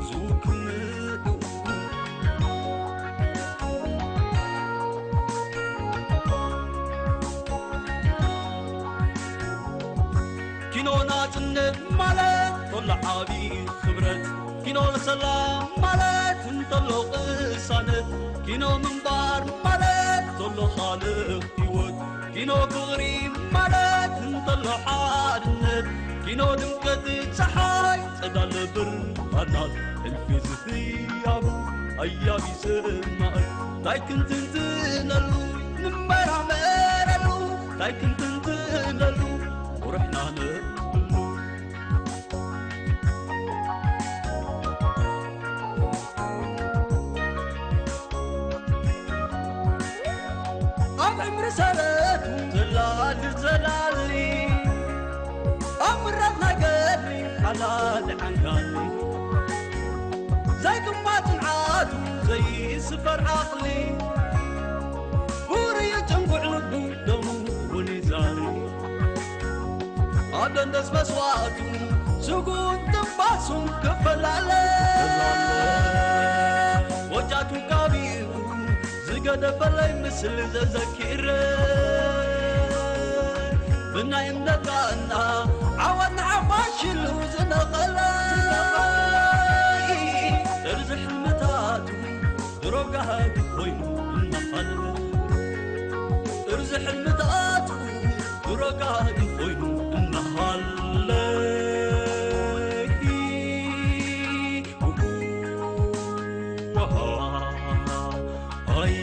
ዝውክል ንዕኡ። ኪኖ ናጽነት ማለት ቶሎ ዓቢ ክብረት፣ ኪኖ ሰላም ማለት እንተሎ ቅሳነት፣ ኪኖ ምንባር ማለት ቶሎ ካልእ ህይወት፣ ኪኖ ፍቕሪ ማለት እንተሎ ሓድነት፣ ኪኖ ድምቀት ጸሓይ ጸዳል ብርሃናት፣ ሕልፊ ዝህያቡ ኣያቢ ሰማእት፣ ታይ ክንትንትነሉ ንመራመረሉ፣ ታይ ክንትንትነሉ ቁርሕና ነብሉ። ኣብ ዕምሪ ሰረቱ ዘላሊ ዘላሊ፣ ኣብ ምራት ናይ ገድሊ ሓላሊ ዓንጋሊ፣ ዘይግማት ጽንዓቱ ዘይስፈር ዓቕሊ፣ ውሩይ ጭንጉዕ ልቡ ደሙ እውን ይዛሪ። ኣብ ደንደስ መስዋእቱ ስጉን ትንፋሱን ክፈላለ፣ ወጃቱ ጋቢኡ ዝገደፈለይ ምስል ዘዘኪረ፣ ብናይ እምነት ቃና ዓወት ንዓፋሽሉ ዝነቐለ፣ ጥርዚ ሕልምታቱ ድሮ ጋህዲ ኮይኑ እናሃለ፣ ጥርዚ ሕልምታቱ ድሮ ጋህዲ ኮይኑ እናሃለ፣ ኣይ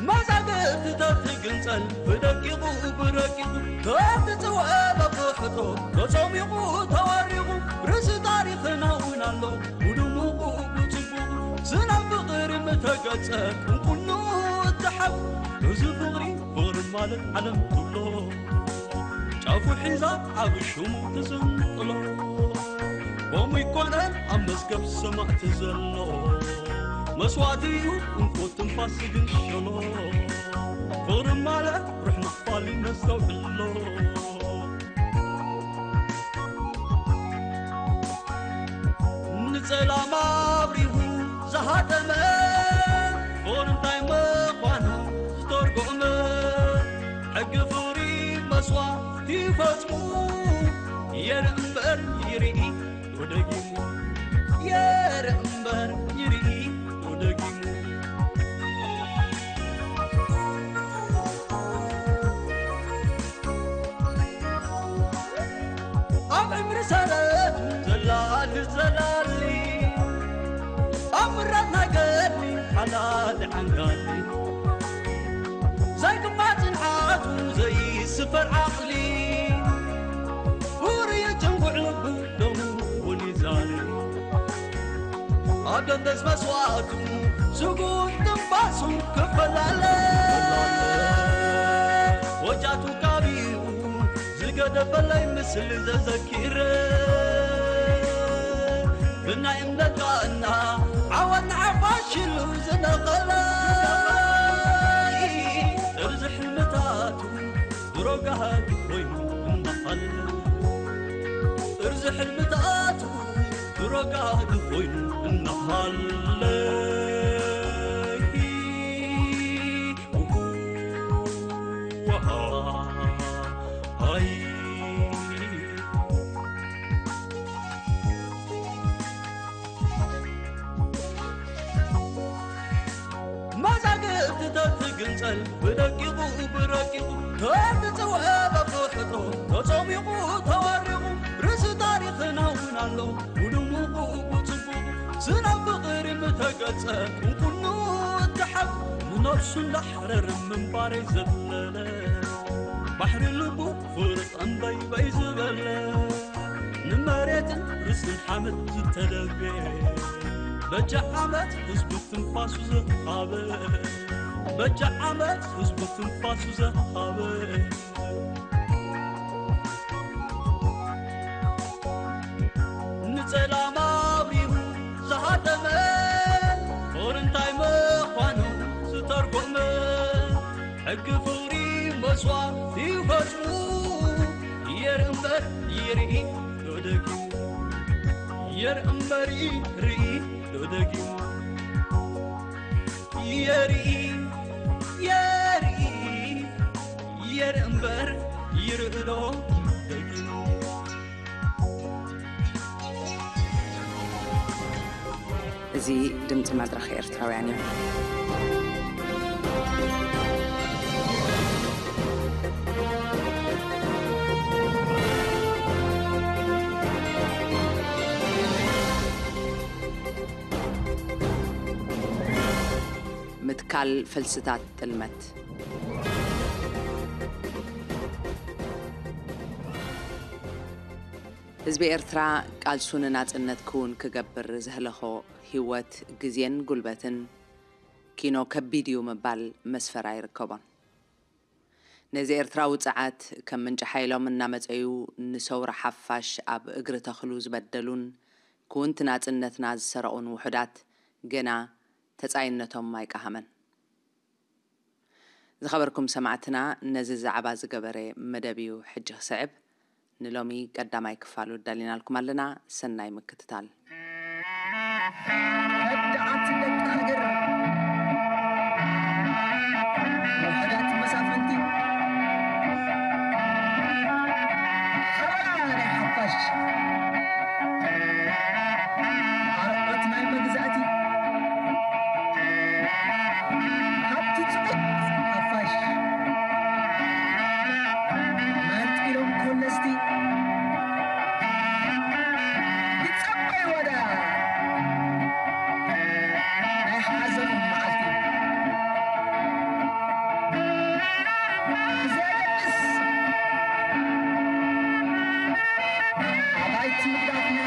መዛግብቲ ተትግንጸል ብደቂቑ ብረቂቑ፣ ተትጽወ በብሕቶ ተጾሚቑ ተዋሪቑ፣ ርእሲ ታሪኽና እውን ኣሎ ብድሙቑ ብጽቡቑ። ስነ ፍቕሪ ምተገጸ እንቁኑ እተሓብ፣ እዚ ፍቕሪ ፍቕሪ ማለት ዓለም ትብሎ፣ ጫፉ ሒዛ ዓቢ ሽሙ ትዝንጥሎ። ከምኡ ይኮነን ኣብ መዝገብ ሰማእቲ ዘሎ፣ መስዋእቲ እዩ እንኮ ትንፋስ ዝግንሸሎ። ፍቕሪ ማለት ሩሕ ምኽፋል እዩ ነስተውዕሎ። ንጸላም ኣብሪሁ ዝሃደመ፣ ፍቕሪ እንታይ ምዃኑ ዝተርጎመ፣ ሕጊ ፍቕሪ መስዋእቲ ፈጽሙ፣ የርኢ እምበር ይርኢ ወደጊሙ፣ የርኢ እምበር ይርኢ ወደጊሙ። ኣብ ዕምሪ ሰረት ዘላሊ ዘላሊ፣ ኣብ ምራት ናይ ገድሊ ሓላሊ ዓንጋሊ፣ ዘይግማት ጽንዓቱ ዘይስፈር ዓቕሊ፣ ውሩይ ጭንጉዕ ልቡ ደሙ እውን ይዛሪ። ኣብ ደንደስ መስዋእቱ ስጉን ትንፋሱ ክፈላለ፣ ወጃቱ ካቢኡ ዝገደፈለይ ምስሊ ዘዘኪረ፣ ብናይ እምነት ቃና ዓወት ንዓፋሽሉ ዝነቐለ፣ ጥርዚ ሕልምታቱ ድሮ ጋህዲ ኮይኑ እናሃለ፣ ጥርዚ ሕልምታቱ ድሮ ጋህዲ ኮይኑ እናሃለ፣ ኣይ መዛግብቲ ተትግንጸል ብደቂቑ ብረቂቑ ተትጽውዐ በብሕቶ ተጾሚቑ ተዋሪቑ ርእሲ ታሪኽና እውን ኣሎ ብድሙቑ ብጽቡቑ ስነ ፍቕሪ ምተገጸ እንኩኑ እተሓብ ንነብሱ እንዳሕረረ ምንባረይ ዘለለ ባሕሪ ልቡ ፍቕሪ ጠንበይበይ ዝበለ ንመሬትን ርስን ሓመድ ዝተደቤ በጃ ዓመት ህዝቡ ትንፋሱ ዝሃበ በጃ ዓመት ህዝቡ ትንፋሱ ዘሃበ፣ ንጸላም ኣብሪሁ ዝሃደመ፣ ጦር እንታይ ምዃኑ ዝተርጎመ፣ ሕጊ ፍቕሪ መስዋእቲ ፈጽሙ፣ የርኢ እምበር ይርኢ ዶ ደጊሙ፣ የርኢ እምበር ይርኢ ዶ ደጊሙ። የርኢ የርኢ የርኢ እምበር ይርኢ ዶ ደጊሙ። እዚ ድምፂ መድረኽ ኤርትራውያን እዩ። ምትካል ፈልስታት ጥልመት። ህዝቢ ኤርትራ ቃልሱ ንናጽነት ክውን ክገብር ዘህለኾ ህይወት፣ ግዜን ጉልበትን ኪኖ ከቢድ እዩ ምባል መስፈር ኣይርከቦን። ነዚ ኤርትራዊ ጸዓት ከም ምንጪ ሓይሎም እናመጸዩ ንሰውራ ሓፋሽ ኣብ እግሪ ተኽሉ ዝበደሉን ክውንቲ ናጽነትና ዝሰረቑን ውሑዳት ገና ተጻይነቶም ኣይቀሃመን። ዝኸበርኩም ሰማዕትና፣ ነዚ ዛዕባ ዝገበረ መደብ እዩ ሕጂ ክስዕብ። ንሎሚ ቀዳማይ ክፋሉ ኣዳሊናልኩም ኣለና። ሰናይ ምክትታል። ከዳዓት ደቂ ሃገር፣ ውሑዳት መሳፍንቲ፣ ሓበራ ናይ ሓፋሽ፣ ኣርዑት ናይ መግዛእቲ፣ ካብቲ ጽቡቕ ሓፋሽ መንጢሎም ኮለስቲ፣ ይጸበይዎ ደኣ ናይ ሓዘኖም መዓልቲ። ብዘየገድስ ኣባይቲ ምግዳፍና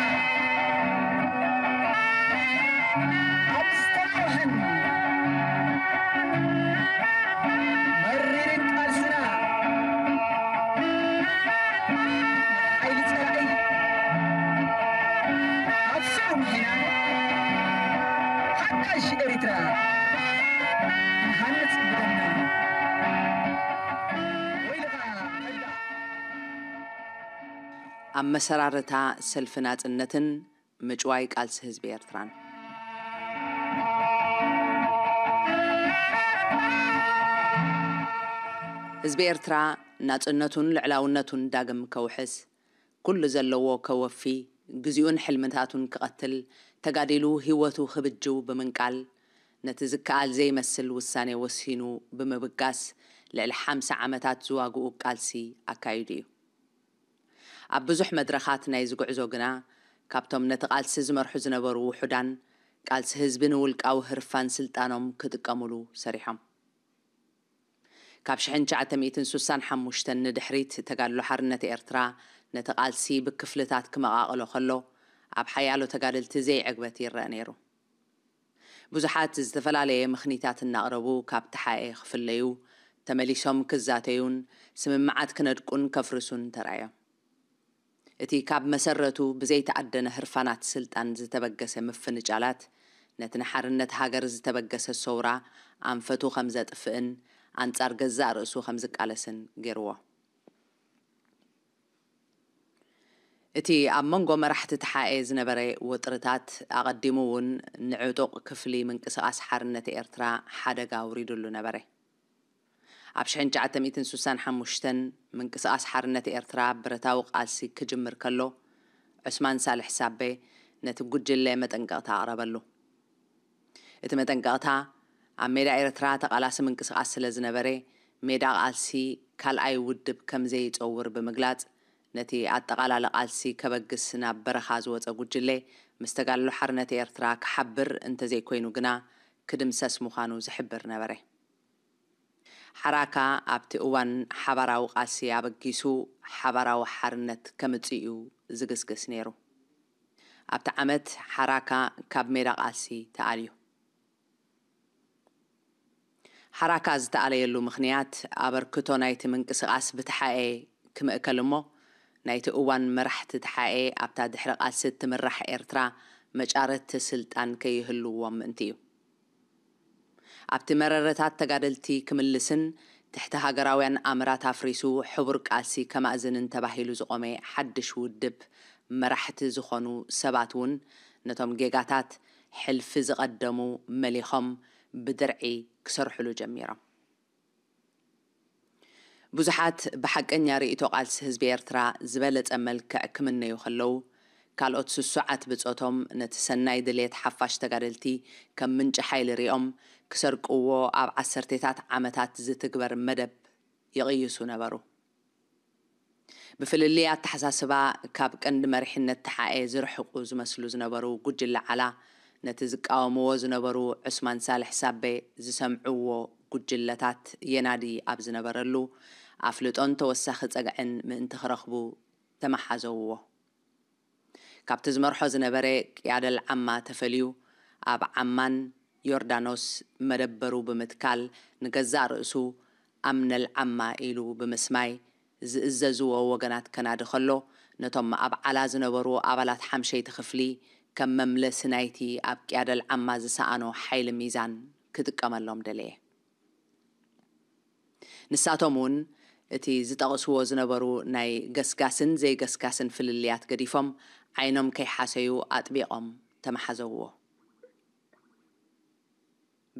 ኣብ ዝተናውሐን መሪርን ቃልስና ሓይሊ ጸላኢ ኣብ ስዑ ምሒና ሓዳሽ ኤሪትራ ንሃንጽ ብደምና። ወይልኻ ከዳዕ። ኣመሰራርታ ሰልፊ ናጽነትን ምጭዋይ ቃልሲ ህዝቢ ኤርትራን። ህዝቢ ኤርትራ ናጽነቱን ልዕላውነቱን ዳግም ከውሕስ፣ ኩሉ ዘለዎ ከወፊ፣ ግዜኡን ሕልምታቱን ክቐትል፣ ተጋዲሉ ህይወቱ ክብጅው ብምንቃል፣ ነቲ ዝከኣል ዘይመስል ውሳኔ ወሲኑ ብምብጋስ፣ ልዕሊ ሓምሳ ዓመታት ዝዋግኡ ቃልሲ ኣካይዱ እዩ። ኣብ ብዙሕ መድረኻት ናይዚ ጉዕዞ ግና፣ ካብቶም ነቲ ቃልሲ ዝመርሑ ዝነበሩ ውሑዳን፣ ቃልሲ ህዝቢ ንውልቃዊ ህርፋን ስልጣኖም ክጥቀሙሉ ሰሪሖም። ካብ ሽሕን ትሽዓተ ሚእትን ስሳን ሓሙሽተን ንድሕሪት፣ ተጋድሎ ሓርነት ኤርትራ ነቲ ቃልሲ ብክፍልታት ክመቓቕሎ ከሎ፣ ኣብ ሓያሎ ተጋደልቲ ዘይዕግበት ይረአ ነይሩ። ብዙሓት ዝተፈላለየ ምኽኒታት እናቕረቡ ካብ ተሓኤ ክፍለዩ፣ ተመሊሶም ክዛተዩን ስምምዓት ክነድቁን ከፍርሱን ተራእዮም። እቲ ካብ መሰረቱ ብዘይተኣደነ ህርፋናት ስልጣን ዝተበገሰ ምፍንጫላት፣ ነቲ ንሓርነት ሃገር ዝተበገሰ ሰውራ ኣንፈቱ ከም ዘጥፍእን ኣንጻር ገዛእ ርእሱ ከም ዝቃለስን ገይርዎ። እቲ ኣብ መንጎ መራሕቲ ተሓኤ ዝነበረ ወጥርታት ኣቐዲሙ እውን ንዕጡቕ ክፍሊ ምንቅስቓስ ሓርነት ኤርትራ ሓደጋ ኣውሪዱሉ ነበረ። ኣብ ሽሕን ትሽዓተ ሚእትን ስሳን ሓሙሽተን ምንቅስቓስ ሓርነት ኤርትራ ብረታዊ ቃልሲ ክጅምር ከሎ፣ ዑስማን ሳልሕ ሳቤ ነቲ ጉጅለ መጠንቀቕታ ኣቕረበሉ። እቲ መጠንቀቕታ፣ ኣብ ሜዳ ኤርትራ ተቓላሲ ምንቅስቓስ ስለ ዝነበረ፣ ሜዳ ቃልሲ ካልኣይ ውድብ ከም ዘይጸውር ብምግላጽ፣ ነቲ ኣጠቓላሊ ቃልሲ ከበግስ ናብ በረኻ ዝወጸ ጉጅለ፣ ምስ ተጋድሎ ሓርነት ኤርትራ ክሓብር እንተዘይኮይኑ ግና፣ ክድምሰስ ምዃኑ ዝሕብር ነበረ። ሓራካ ኣብቲ እዋን ሓባራዊ ቃልሲ ኣበጊሱ ሓባራዊ ሓርነት ከምጽእ እዩ ዝግስግስ ነይሩ። ኣብቲ ዓመት ሓራካ ካብ ሜዳ ቃልሲ ተኣልዩ። ሓራካ ዝተኣለየሉ ምኽንያት ኣበርክቶ ናይቲ ምንቅስቓስ ብተሓኤ ክምእከል እሞ ናይቲ እዋን መራሕቲ ተሓኤ ኣብታ ድሕሪ ቃልሲ እትምራሕ ኤርትራ መጫረቲ ስልጣን ከይህልዎም ምእንቲ እዩ። ኣብቲ መረረታት ተጋደልቲ ክምልስን ትሕቲ ሃገራውያን ኣምራት ኣፍሪሱ ሕቡር ቃልሲ ከማእዝንን ተባሂሉ ዝቖመ ሓድሽ ውድብ መራሕቲ ዝኾኑ ሰባት እውን ነቶም ጌጋታት ሕልፊ ዝቐደሙ መሊኾም ብድርዒ ክሰርሕሉ ጀሚሮም። ብዙሓት ብሓቀኛ ርእይቶ ቃልሲ ህዝቢ ኤርትራ ዝበለጸ መልክዕ ክምነዩ ከለዉ፣ ካልኦት ስሱዓት ብጾቶም ነቲ ሰናይ ድሌት ሓፋሽ ተጋደልቲ ከም ምንጪ ሓይሊ ሪኦም ክሰርቅዎ ኣብ ዓሰርቴታት ዓመታት ዝትግበር መደብ ይቕይሱ ነበሩ። ብፍልልይ ኣተሓሳስባ ካብ ቀንዲ መሪሕነት ተሓኤ ዝርሕቁ ዝመስሉ ዝነበሩ ጉጅለ ዓላ፣ ነቲ ዝቃወምዎ ዝነበሩ ዑስማን ሳልሕ ሳቤ ዝሰምዕዎ ጉጅለታት የናዲ ኣብ ዝነበረሉ፣ ኣፍልጦን ተወሳኺ ጸግዕን ምእንቲ ክረኽቡ ተመሓዘውዎ። ካብቲ ዝመርሖ ዝነበረ ቅያደል ዓማ ተፈልዩ፣ ኣብ ዓማን ዮርዳኖስ መደበሩ ብምትካል፣ ንገዛእ ርእሱ ኣምነል ዓማ ኢሉ ብምስማይ፣ ዝእዘዝዎ ወገናት ከናዲ ከሎ፣ ነቶም ኣብ ዓላ ዝነበሩ ኣባላት ሓምሸይቲ ክፍሊ ከም መምለሲ ናይቲ ኣብ ቅያደል ዓማ ዝሰኣኖ ሓይሊ ሚዛን ክጥቀመሎም ደለየ። ንሳቶም እውን እቲ ዝጠቕስዎ ዝነበሩ ናይ ገስጋስን ዘይገስጋስን ፍልልያት ገዲፎም ዓይኖም ከይሓሰዩ ኣጥቢቖም ተመሓዘውዎ።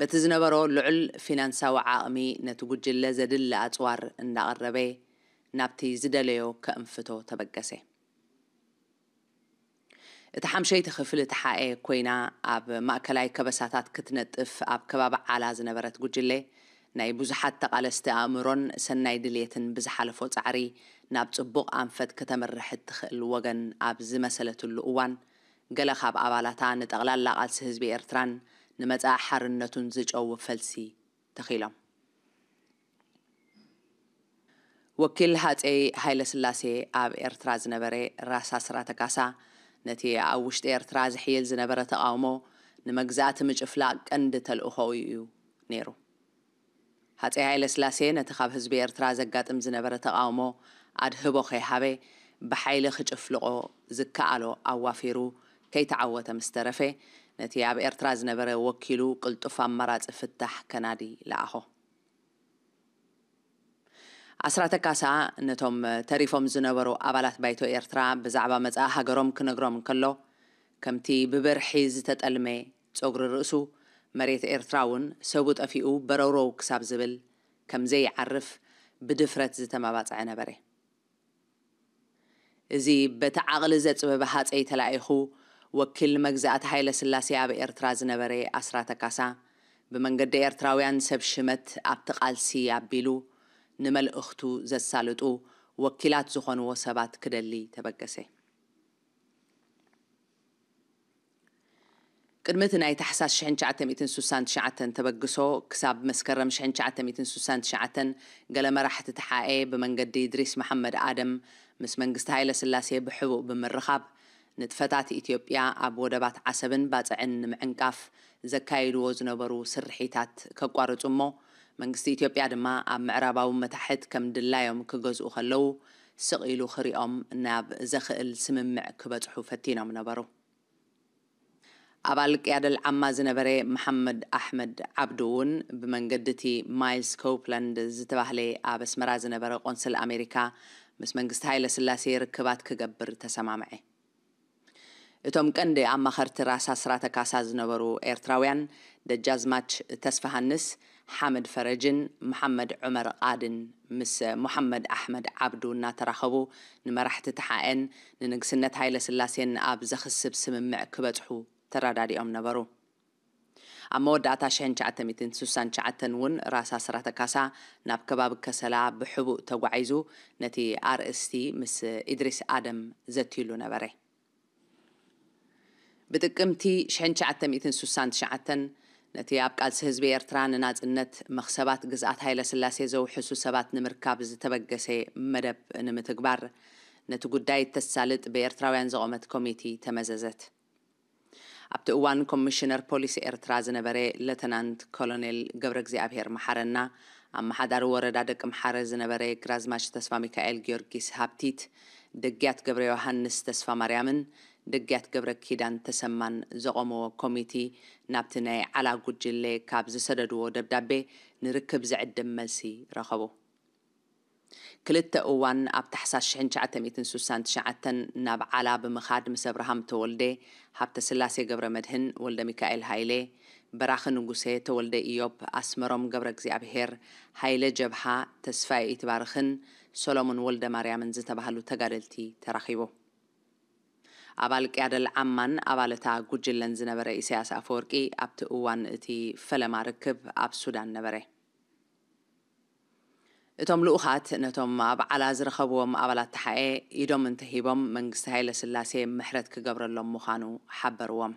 በቲ ዝነበሮ ልዑል ፊናንሳዊ ዓቕሚ ነቲ ጉጅለ ዘድሊ ኣጽዋር እንዳቐረበ ናብቲ ዝደለዮ ከእንፍቶ ተበገሰ። እቲ ሓምሸይቲ ክፍሊ ተሓኤ ኮይና ኣብ ማእከላይ ከበሳታት ክትነጥፍ ኣብ ከባቢ ዓላ ዝነበረት ጉጅለ፣ ናይ ብዙሓት ተቓለስቲ ኣእምሮን ሰናይ ድልየትን ብዝሓለፎ ጻዕሪ ናብ ጽቡቕ ኣንፈት ከተምርሕ እትኽእል ወገን ኣብ ዝመሰለትሉ እዋን፣ ገለ ካብ ኣባላታ ንጠቕላላ ቃልሲ ህዝቢ ኤርትራን ንመጻኢ ሓርነቱን ዝጨው ፈልሲ ተኺሎም። ወኪል ሃጸይ ሃይለስላሴ ኣብ ኤርትራ ዝነበረ ራስ ኣስራተ ካሳ፣ ነቲ ኣብ ውሽጢ ኤርትራ ዝሕይል ዝነበረ ተቓውሞ ንመግዛእቲ ምጭፍላቕ ቀንዲ ተልእኾኡ እዩ ነይሩ። ሃጸይ ሃይለስላሴ ነቲ ካብ ህዝቢ ኤርትራ ዘጋጥም ዝነበረ ተቓውሞ ኣድህቦ ከይሃበ፣ ብሓይሊ ክጭፍልቖ ዝከኣሎ ኣዋፊሩ ከይተዓወተ ምስ ተረፈ፣ ነቲ ኣብ ኤርትራ ዝነበረ ወኪሉ ቅልጡፍ ኣማራጺ ፍታሕ ከናዲ ለኣኾ። ኣስራተ ካሳ ነቶም ተሪፎም ዝነበሩ ኣባላት ባይቶ ኤርትራ ብዛዕባ መጻኢ ሃገሮም ክነግሮም እንከሎ፣ ከምቲ ብበርሒ ዝተጠልመ ጸጉሪ ርእሱ፣ መሬት ኤርትራ እውን ሰቡ ጠፊኡ በረውረው ክሳብ ዝብል ከም ዘይዓርፍ ብድፍረት ዝተመባጽዐ ነበረ። እዚ በቲ ዓቕሊ ዘጽበበ ሃጸይ ተላኢኹ፣ ወኪል መግዛእቲ ሃይለ ስላሴ ኣብ ኤርትራ ዝነበረ ኣስራተ ካሳ፣ ብመንገዲ ኤርትራውያን ሰብ ሽመት ኣብቲ ቃልሲ ኣቢሉ፣ ንመልእኽቱ ዘሳልጡ ወኪላት ዝኾንዎ ሰባት ክደሊ ተበገሰ። ቅድሚ እቲ ናይ ታሕሳስ ሽሕን ትሽዓተ ሚእትን ስሳን ትሽዓተን ተበግሶ፣ ክሳብ መስከረም ሽሕን ትሽዓተ ሚእትን ስሳን ትሽዓተን፣ ገለ መራሕቲ ተሓኤ ብመንገዲ ኢድሪስ መሓመድ ኣደም ምስ መንግስቲ ሃይለ ስላሴ ብሕቡእ ብምርኻብ፣ ንጥፈታት ኢትዮጵያ ኣብ ወደባት ዓሰብን ባጽዕን ንምዕንቃፍ ዘካይድዎ ዝነበሩ ስርሒታት ከቋርጹ እሞ፣ መንግስቲ ኢትዮጵያ ድማ ኣብ ምዕራባዊ መታሕት ከም ድላዮም ክገዝኡ ከለዉ፣ ስቕ ኢሉ ክሪኦም ናብ ዘኽእል ስምምዕ ክበጽሑ ፈቲኖም ነበሩ። ኣባል ቅያደል ዓማ ዝነበረ መሓመድ ኣሕመድ ዓብዱ እውን ብመንገዲ እቲ ማይልስ ኮፕላንድ ዝተባህለ ኣብ ኣስመራ ዝነበረ ቆንስል ኣሜሪካ ምስ መንግስቲ ሃይለ ስላሴ ርክባት ክገብር ተሰማምዐ። እቶም ቀንዲ ኣማኸርቲ ራስ ኣስራተ ካሳ ዝነበሩ ኤርትራውያን ደጃዝማች ተስፋሃንስ፣ ሓመድ ፈረጅን መሓመድ ዑመር ቃድን ምስ ሙሓመድ ኣሕመድ ዓብዱ እናተራኸቡ ንመራሕቲ ተሓኤን ንንግስነት ሃይለ ስላሴን ኣብ ዘኽስብ ስምምዕ ክበጽሑ ተረዳዲኦም ነበሩ። ኣብ መወዳእታ ሽሕን ትሽዓተ ሚእትን ስሳን ትሽዓተን እውን ራስ ኣስራተ ካሳ ናብ ከባቢ ከሰላ ብሕቡእ ተጓዒዙ ነቲ ኣርእስቲ ምስ ኢድሪስ ኣደም ዘትዩሉ ነበረ። ብጥቅምቲ ሽሕን ትሽዓተ ሚእትን ስሳን ትሽዓተን ነቲ ኣብ ቃልሲ ህዝቢ ኤርትራ ንናጽነት መኽሰባት ግዝኣት ሃይለ ስላሴ ዘውሕሱ ሰባት ንምርካብ ዝተበገሰ መደብ ንምትግባር ነቲ ጉዳይ እተሳልጥ ብኤርትራውያን ዝቖመት ኮሚቲ ተመዘዘት። ኣብቲ እዋን ኮሚሽነር ፖሊስ ኤርትራ ዝነበረ ሌተናንት ኮሎኔል ገብረ እግዚኣብሔር መሓረና፣ ኣመሓዳሪ ወረዳ ደቂ ምሓረ ዝነበረ ግራዝማች ተስፋ ሚካኤል ጊዮርጊስ ሃብቲት፣ ደግያት ገብረ ዮሃንስ ተስፋ ማርያምን ደግያት ገብረ ኪዳን ተሰማን ዘቖምዎ ኮሚቲ ናብቲ ናይ ዓላ ጉጅለ ካብ ዝሰደድዎ ደብዳቤ ንርክብ ዝዕድም መልሲ ረኸቡ። ክልተ እዋን ኣብ ታሕሳስ ሽሕን ትሽዓተ ሚእትን ስሳን ትሽዓተን ናብ ዓላ ብምኻድ ምስ ኣብርሃም ተወልደ፣ ሃብተስላሴ ገብረ መድህን፣ ወልደ ሚካኤል ሃይለ፣ በራኺ ንጉሴ፣ ተወልደ ኢዮብ፣ ኣስመሮም ገብረ እግዚኣብሔር፣ ሃይለ ጀብሃ፣ ተስፋይ ኢትባርኽን ሰሎሞን ወልደ ማርያምን ዝተባህሉ ተጋደልቲ ተራኺቡ። ኣባል ቅያደል ዓማን ኣባል እታ ጉጅለን ዝነበረ ኢሳያስ ኣፈወርቂ ኣብቲ እዋን እቲ ፈለማ ርክብ ኣብ ሱዳን ነበረ። እቶም ልኡኻት ነቶም ኣብ ዓላ ዝረኸብዎም ኣባላት ተሓኤ ኢዶም እንተሂቦም መንግስቲ ሃይለ ስላሴ ምሕረት ክገብረሎም ምዃኑ ሓበርዎም።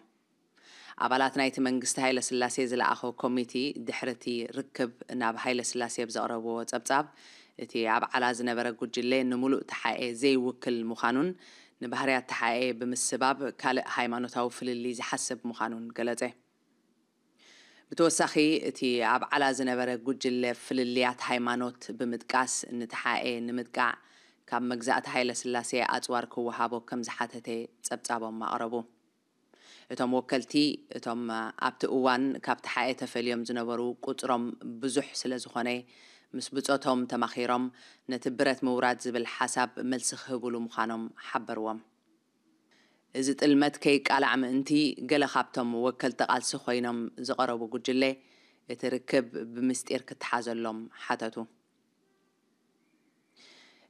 ኣባላት ናይቲ መንግስቲ ሃይለ ስላሴ ዝለኣኾ ኮሚቲ ድሕሪ እቲ ርክብ ናብ ሃይለ ስላሴ ብዘቕረብዎ ጸብጻብ፣ እቲ ኣብ ዓላ ዝነበረ ጉጅለ ንምሉእ ተሓኤ ዘይውክል ምዃኑን ንባህርያት ተሓኤ ብምስባብ ካልእ ሃይማኖታዊ ፍልልይ ዝሓስብ ምዃኑን ገለጸ። ብተወሳኺ፣ እቲ ኣብ ዓላ ዝነበረ ጉጅለ ፍልልያት ሃይማኖት ብምጥቃስ፣ ንተሓኤ ንምጥቃዕ ካብ መግዛእቲ ሃይለ ስላሴ ኣጽዋር ክወሃቦ ከም ዝሓተተ ጸብጻቦም ኣቕረቡ። እቶም ወከልቲ፣ እቶም ኣብቲ እዋን ካብ ተሓኤ ተፈልዮም ዝነበሩ ቁጽሮም ብዙሕ ስለ ዝኾነ፣ ምስ ብጾቶም ተማኺሮም ነቲ ብረት ምውራድ ዝብል ሓሳብ መልሲ ክህብሉ ምዃኖም ሓበርዎም። እዚ ጥልመት ከይቃላዕ ምእንቲ፣ ገለ ካብቶም ወከልቲ ቃልሲ ኮይኖም ዝቐረቡ ጉጅለ፣ እቲ ርክብ ብምስጢር ክተሓዘሎም ሓተቱ።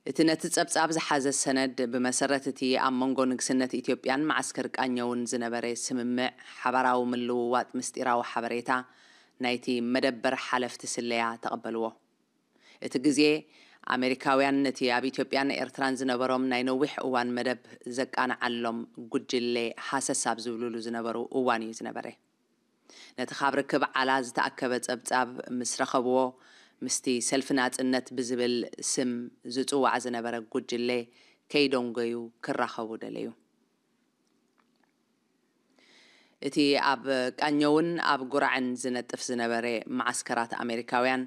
እቲ ነቲ ጸብጻብ ዝሓዘ ሰነድ፣ ብመሰረት እቲ ኣብ መንጎ ንግስነት ኢትዮጵያን መዓስከር ቃኘውን ዝነበረ ስምምዕ ሓባራዊ ምልውዋጥ ምስጢራዊ ሓበሬታ ናይቲ መደበር ሓለፍቲ ስለያ ተቐበልዎ። እቲ ግዜ፣ ኣሜሪካውያን ነቲ ኣብ ኢትዮጵያን ኤርትራን ዝነበሮም ናይ ነዊሕ እዋን መደብ ዘቃንዓሎም ጉጅለ ሃሰስ ኣብ ዝብልሉ ዝነበሩ እዋን እዩ ዝነበረ። ነቲ ካብ ርክብ ዓላ ዝተኣከበ ጸብጻብ ምስ ረኸብዎ፣ ምስቲ ሰልፊ ናጽነት ብዝብል ስም ዝጽዋዕ ዝነበረ ጉጅለ ከይደንጎዩ ክራኸቡ ደለዩ። እቲ ኣብ ቃኘውን ኣብ ጉራዕን ዝነጥፍ ዝነበረ መዓስከራት ኣሜሪካውያን፣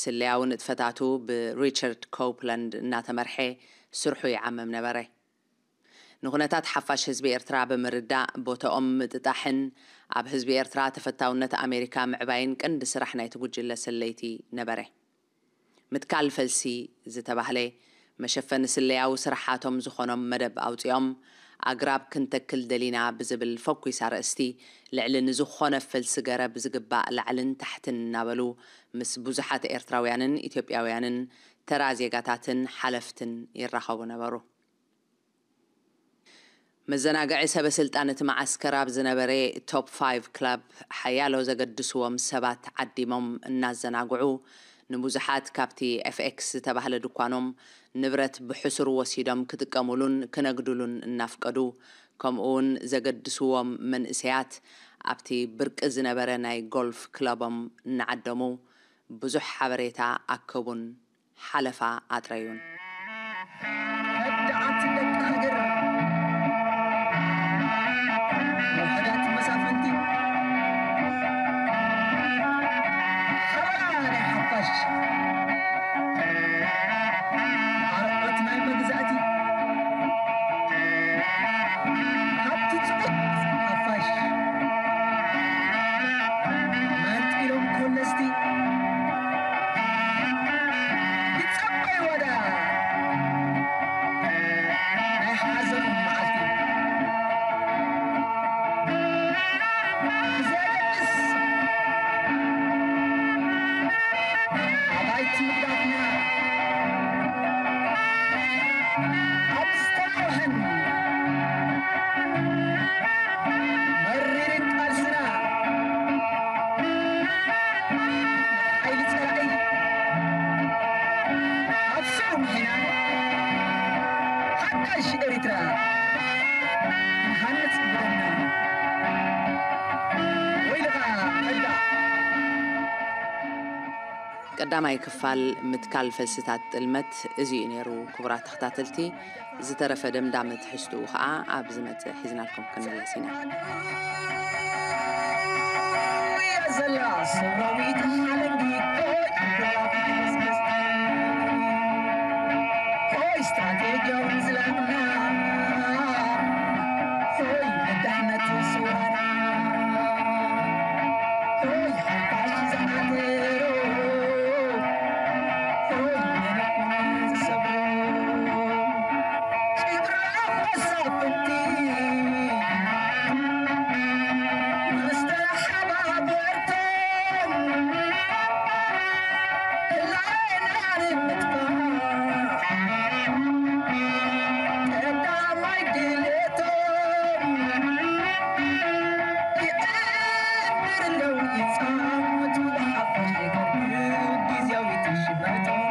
ስለያዊ ንጥፈታቱ ብሪቻርድ ኮፕላንድ እናተመርሐ ስርሑ ይዓምም ነበረ። ንኹነታት ሓፋሽ ህዝቢ ኤርትራ ብምርዳእ፣ ቦታኦም ምጥጣሕን ኣብ ህዝቢ ኤርትራ ተፈታውነት ኣሜሪካ ምዕባይን ቀንዲ ስራሕ ናይቲ ጉጅለ ሰለይቲ ነበረ። ምትካል ፈልሲ ዝተባህለ መሸፈኒ ስለያዊ ስራሓቶም ዝኾኖም መደብ ኣውጺኦም፣ ኣግራብ ክንተክል ደሊና ብዝብል ፈኲስ ኣርእስቲ፣ ልዕሊ ንዝኾነ ፈልሲ ገረብ ዝግባእ ላዕልን ታሕትን እናበሉ፣ ምስ ብዙሓት ኤርትራውያንን ኢትዮጵያውያንን ተራ ዜጋታትን ሓለፍትን ይራኸቡ ነበሩ። መዘናግዒ ሰበ ስልጣን እቲ መዓስከር ኣብ ዝነበረ ቶፕ ፋይቭ ክለብ፣ ሓያሎ ዘገድስዎም ሰባት ዓዲሞም እናዘናግዑ፣ ንብዙሓት ካብቲ ኤፍ ኤክስ ዝተባህለ ድኳኖም ንብረት ብሕሱር ወሲዶም ክጥቀሙሉን ክነግዱሉን እናፍቀዱ፣ ከምኡውን ዘገድስዎም መንእሰያት ኣብቲ ብርቂ ዝነበረ ናይ ጎልፍ ክለቦም እናዓደሙ ብዙሕ ሓበሬታ ኣከቡን ሓለፋ ኣጥረዩን። ከዳዓት ደቂ ሃገር፣ ውሑዳት መሳፍንቲ፣ ሓበራ ናይ ሓፋሽ፣ ኣርዑት ናይ መግዛእቲ፣ ሃብቲ ጽዑት ሓፋሽ፣ መንጢሎም ኮለስቲ፣ ይጸበይዎ ደኣ ናይ ሓዘኖም መዓልቲ። ብዘየገድስ ኣባይቲ ምግዳፍና ኣብ ዝተመውሐን መሪርን ቃልስና ሓይሊ ጸላኢ ኣብ ስዑ ምሒና ሓዳሽ ኤሪትራ ንሃንጽ ብደምና። ወይልኻ ከዳዕ። ቀዳማይ ክፋል ምትካል ፈልስታት ጥልመት እዚ እዩ ነይሩ። ክቡራት ተኸታተልቲ፣ ዝተረፈ ደምዳሚ ትሕዝትኡ ኸኣ ኣብ ዝመጽእ ሒዝናልኩም ክንምለስ ኢና። ሰራዊት ሓለንጊ ሆይ፣ ሆይ ስትራቴጂያዊ ዝላቕና፣ ሆይ መዳሕነት ስውራና፣ ሆይ ሓፋሽ ዝዓተሮ፣ ሆይ መነኩን ዝሰብሮ። ጭብራ መሳፍንቲ መስተሓባበርቶም፣ እላይና ንምጥፋእ ቀዳማይ ድሌቶም። ይዕብር ኣለዉ ይጻወቱ ብሓፋሽ ይገርም ግዝያዊት ሽመቶም።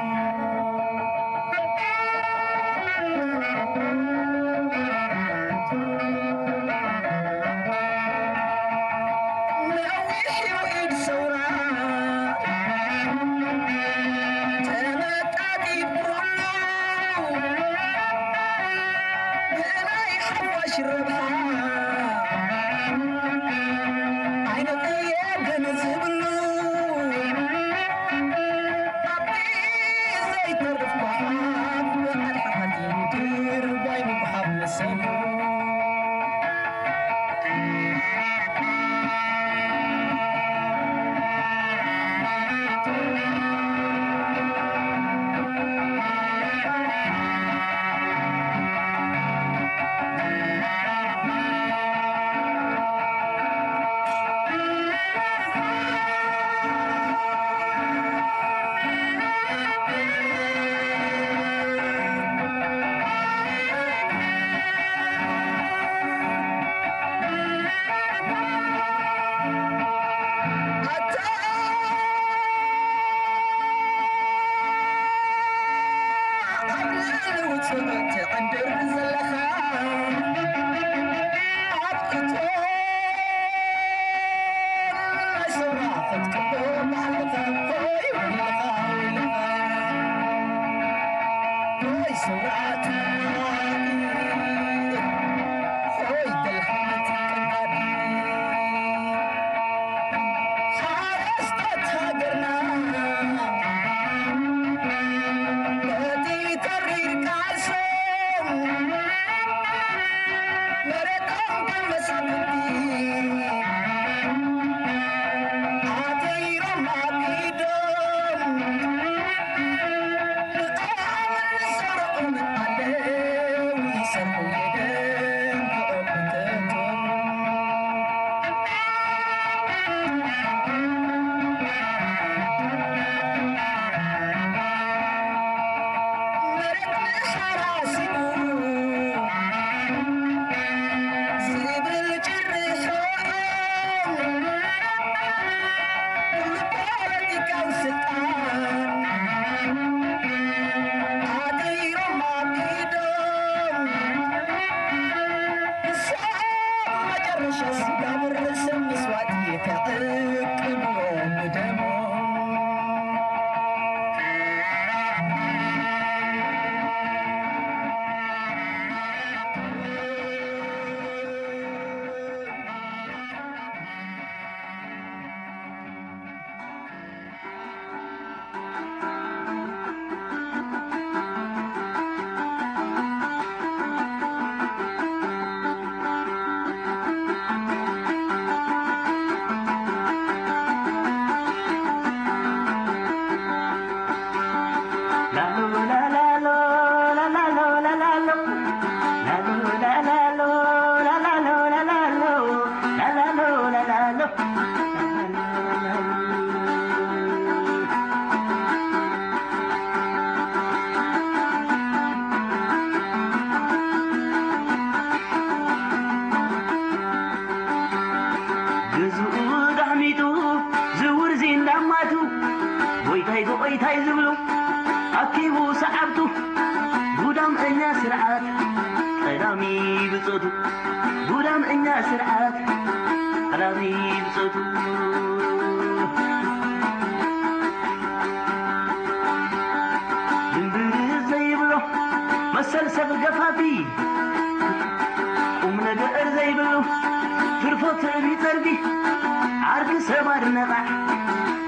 ዓርኪ ሰብ ኣድነቓዕ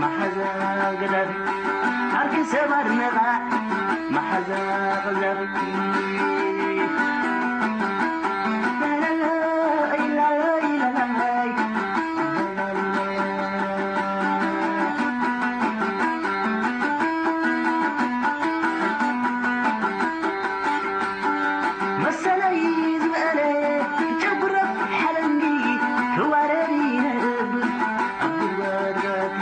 መሓዛ ገዳፊ፣ ዓርኪ ሰብ ኣድነቓዕ መሓዛ ገዳፊ። መሰለይ ዝበለ ጨጉረ ሓለንጊ ክዋረድ ይነብር ኣብ ጉድጓድ ባቲ።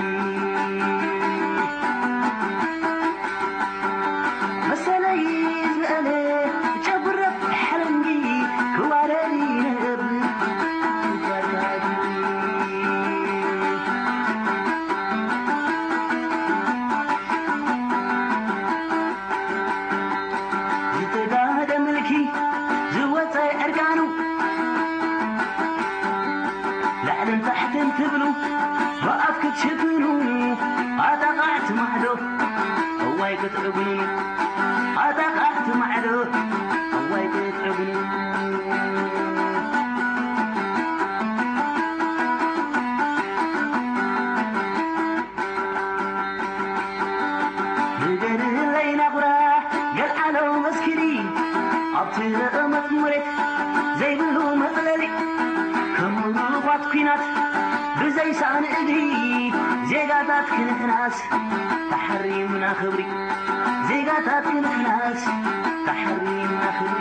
መሰለይ ዝበለ ጨጉረ ሓለንጊ ክዋረድ ይነብር ኣብ ጉድጓድ ባቲ። ዝተጋህደ ምልኪ ዝወፀ ዕርቃኑ ላዕልን ታሕትን ትብሉ ብኣፍ ክትሽፍኑ ኣጣቓዕቲ ማዕዶ እዋይ ክትዕግኑ ኣጣቓዕቲ ማዕዶ እዋይ ክትዕግኑ። ንገድለይ ናቑራ ገልዓሎ መስኪሪ ኣብቲ ዘቐመት መሬት ዘይብሉ መጽለሊ ከም ምሩዃት ኲናት ብዘይ ሳእኒ እግሪ ዜጋታት ክንሕናስ ተሓሪምና ክብሪ ዜጋታት ክንሕናስ ተሓሪምና ክብሪ።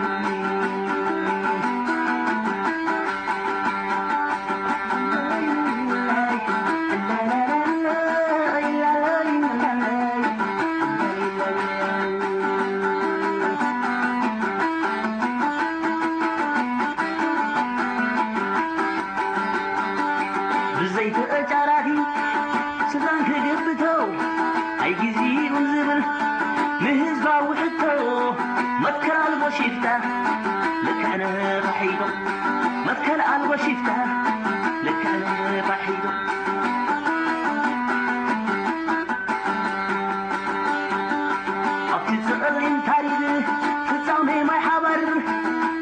ብዘይ ተጫራሪ ስልጣን ክግብቶ ኣይግዜኡን ዝብል ንህዝባዊ ሕቶ መትከል ኣልቦ ሽፍታ ልክዕ ነፋሒቶ መትከል ኣልቦ ሽፍታ ልክዕ ነፋሒቶ። ኣብቲ ጸሊም ታሪኽ ፍጻሜ ማይ ሓባር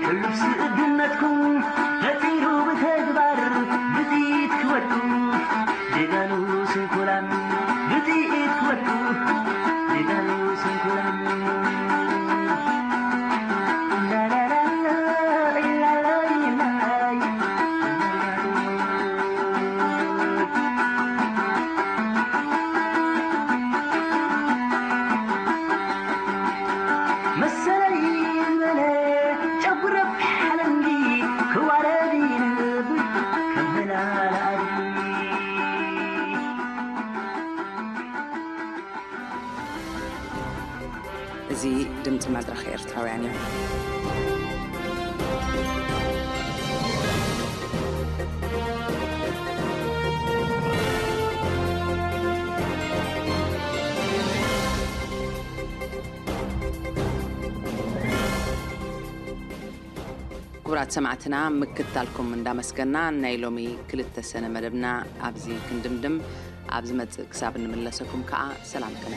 ሕሉፍ ስእድነትኩም ነጺሩ ብተግባር ብጥይት ክወድቁ ጀጋኑ ስንኩላን ብጥይት ክወድቁ ጀጋኑ ስንኩላን። መሰለይ ዝበለ ጨጉረ ሓለንጊ ክዋረድ ይነብር ከም ህላል ኣድጊ። እዚ ድምፂ መድረኽ ኤርትራውያን እዩ። ክቡራት ሰማዕትና፣ ምክትታልኩም እንዳመስገና፣ ናይ ሎሚ ክልተ ሰነ መደብና ኣብዚ ክንድምድም። ኣብ ዝመጽእ ክሳብ እንምለሰኩም ከኣ ሰላም ቅነ።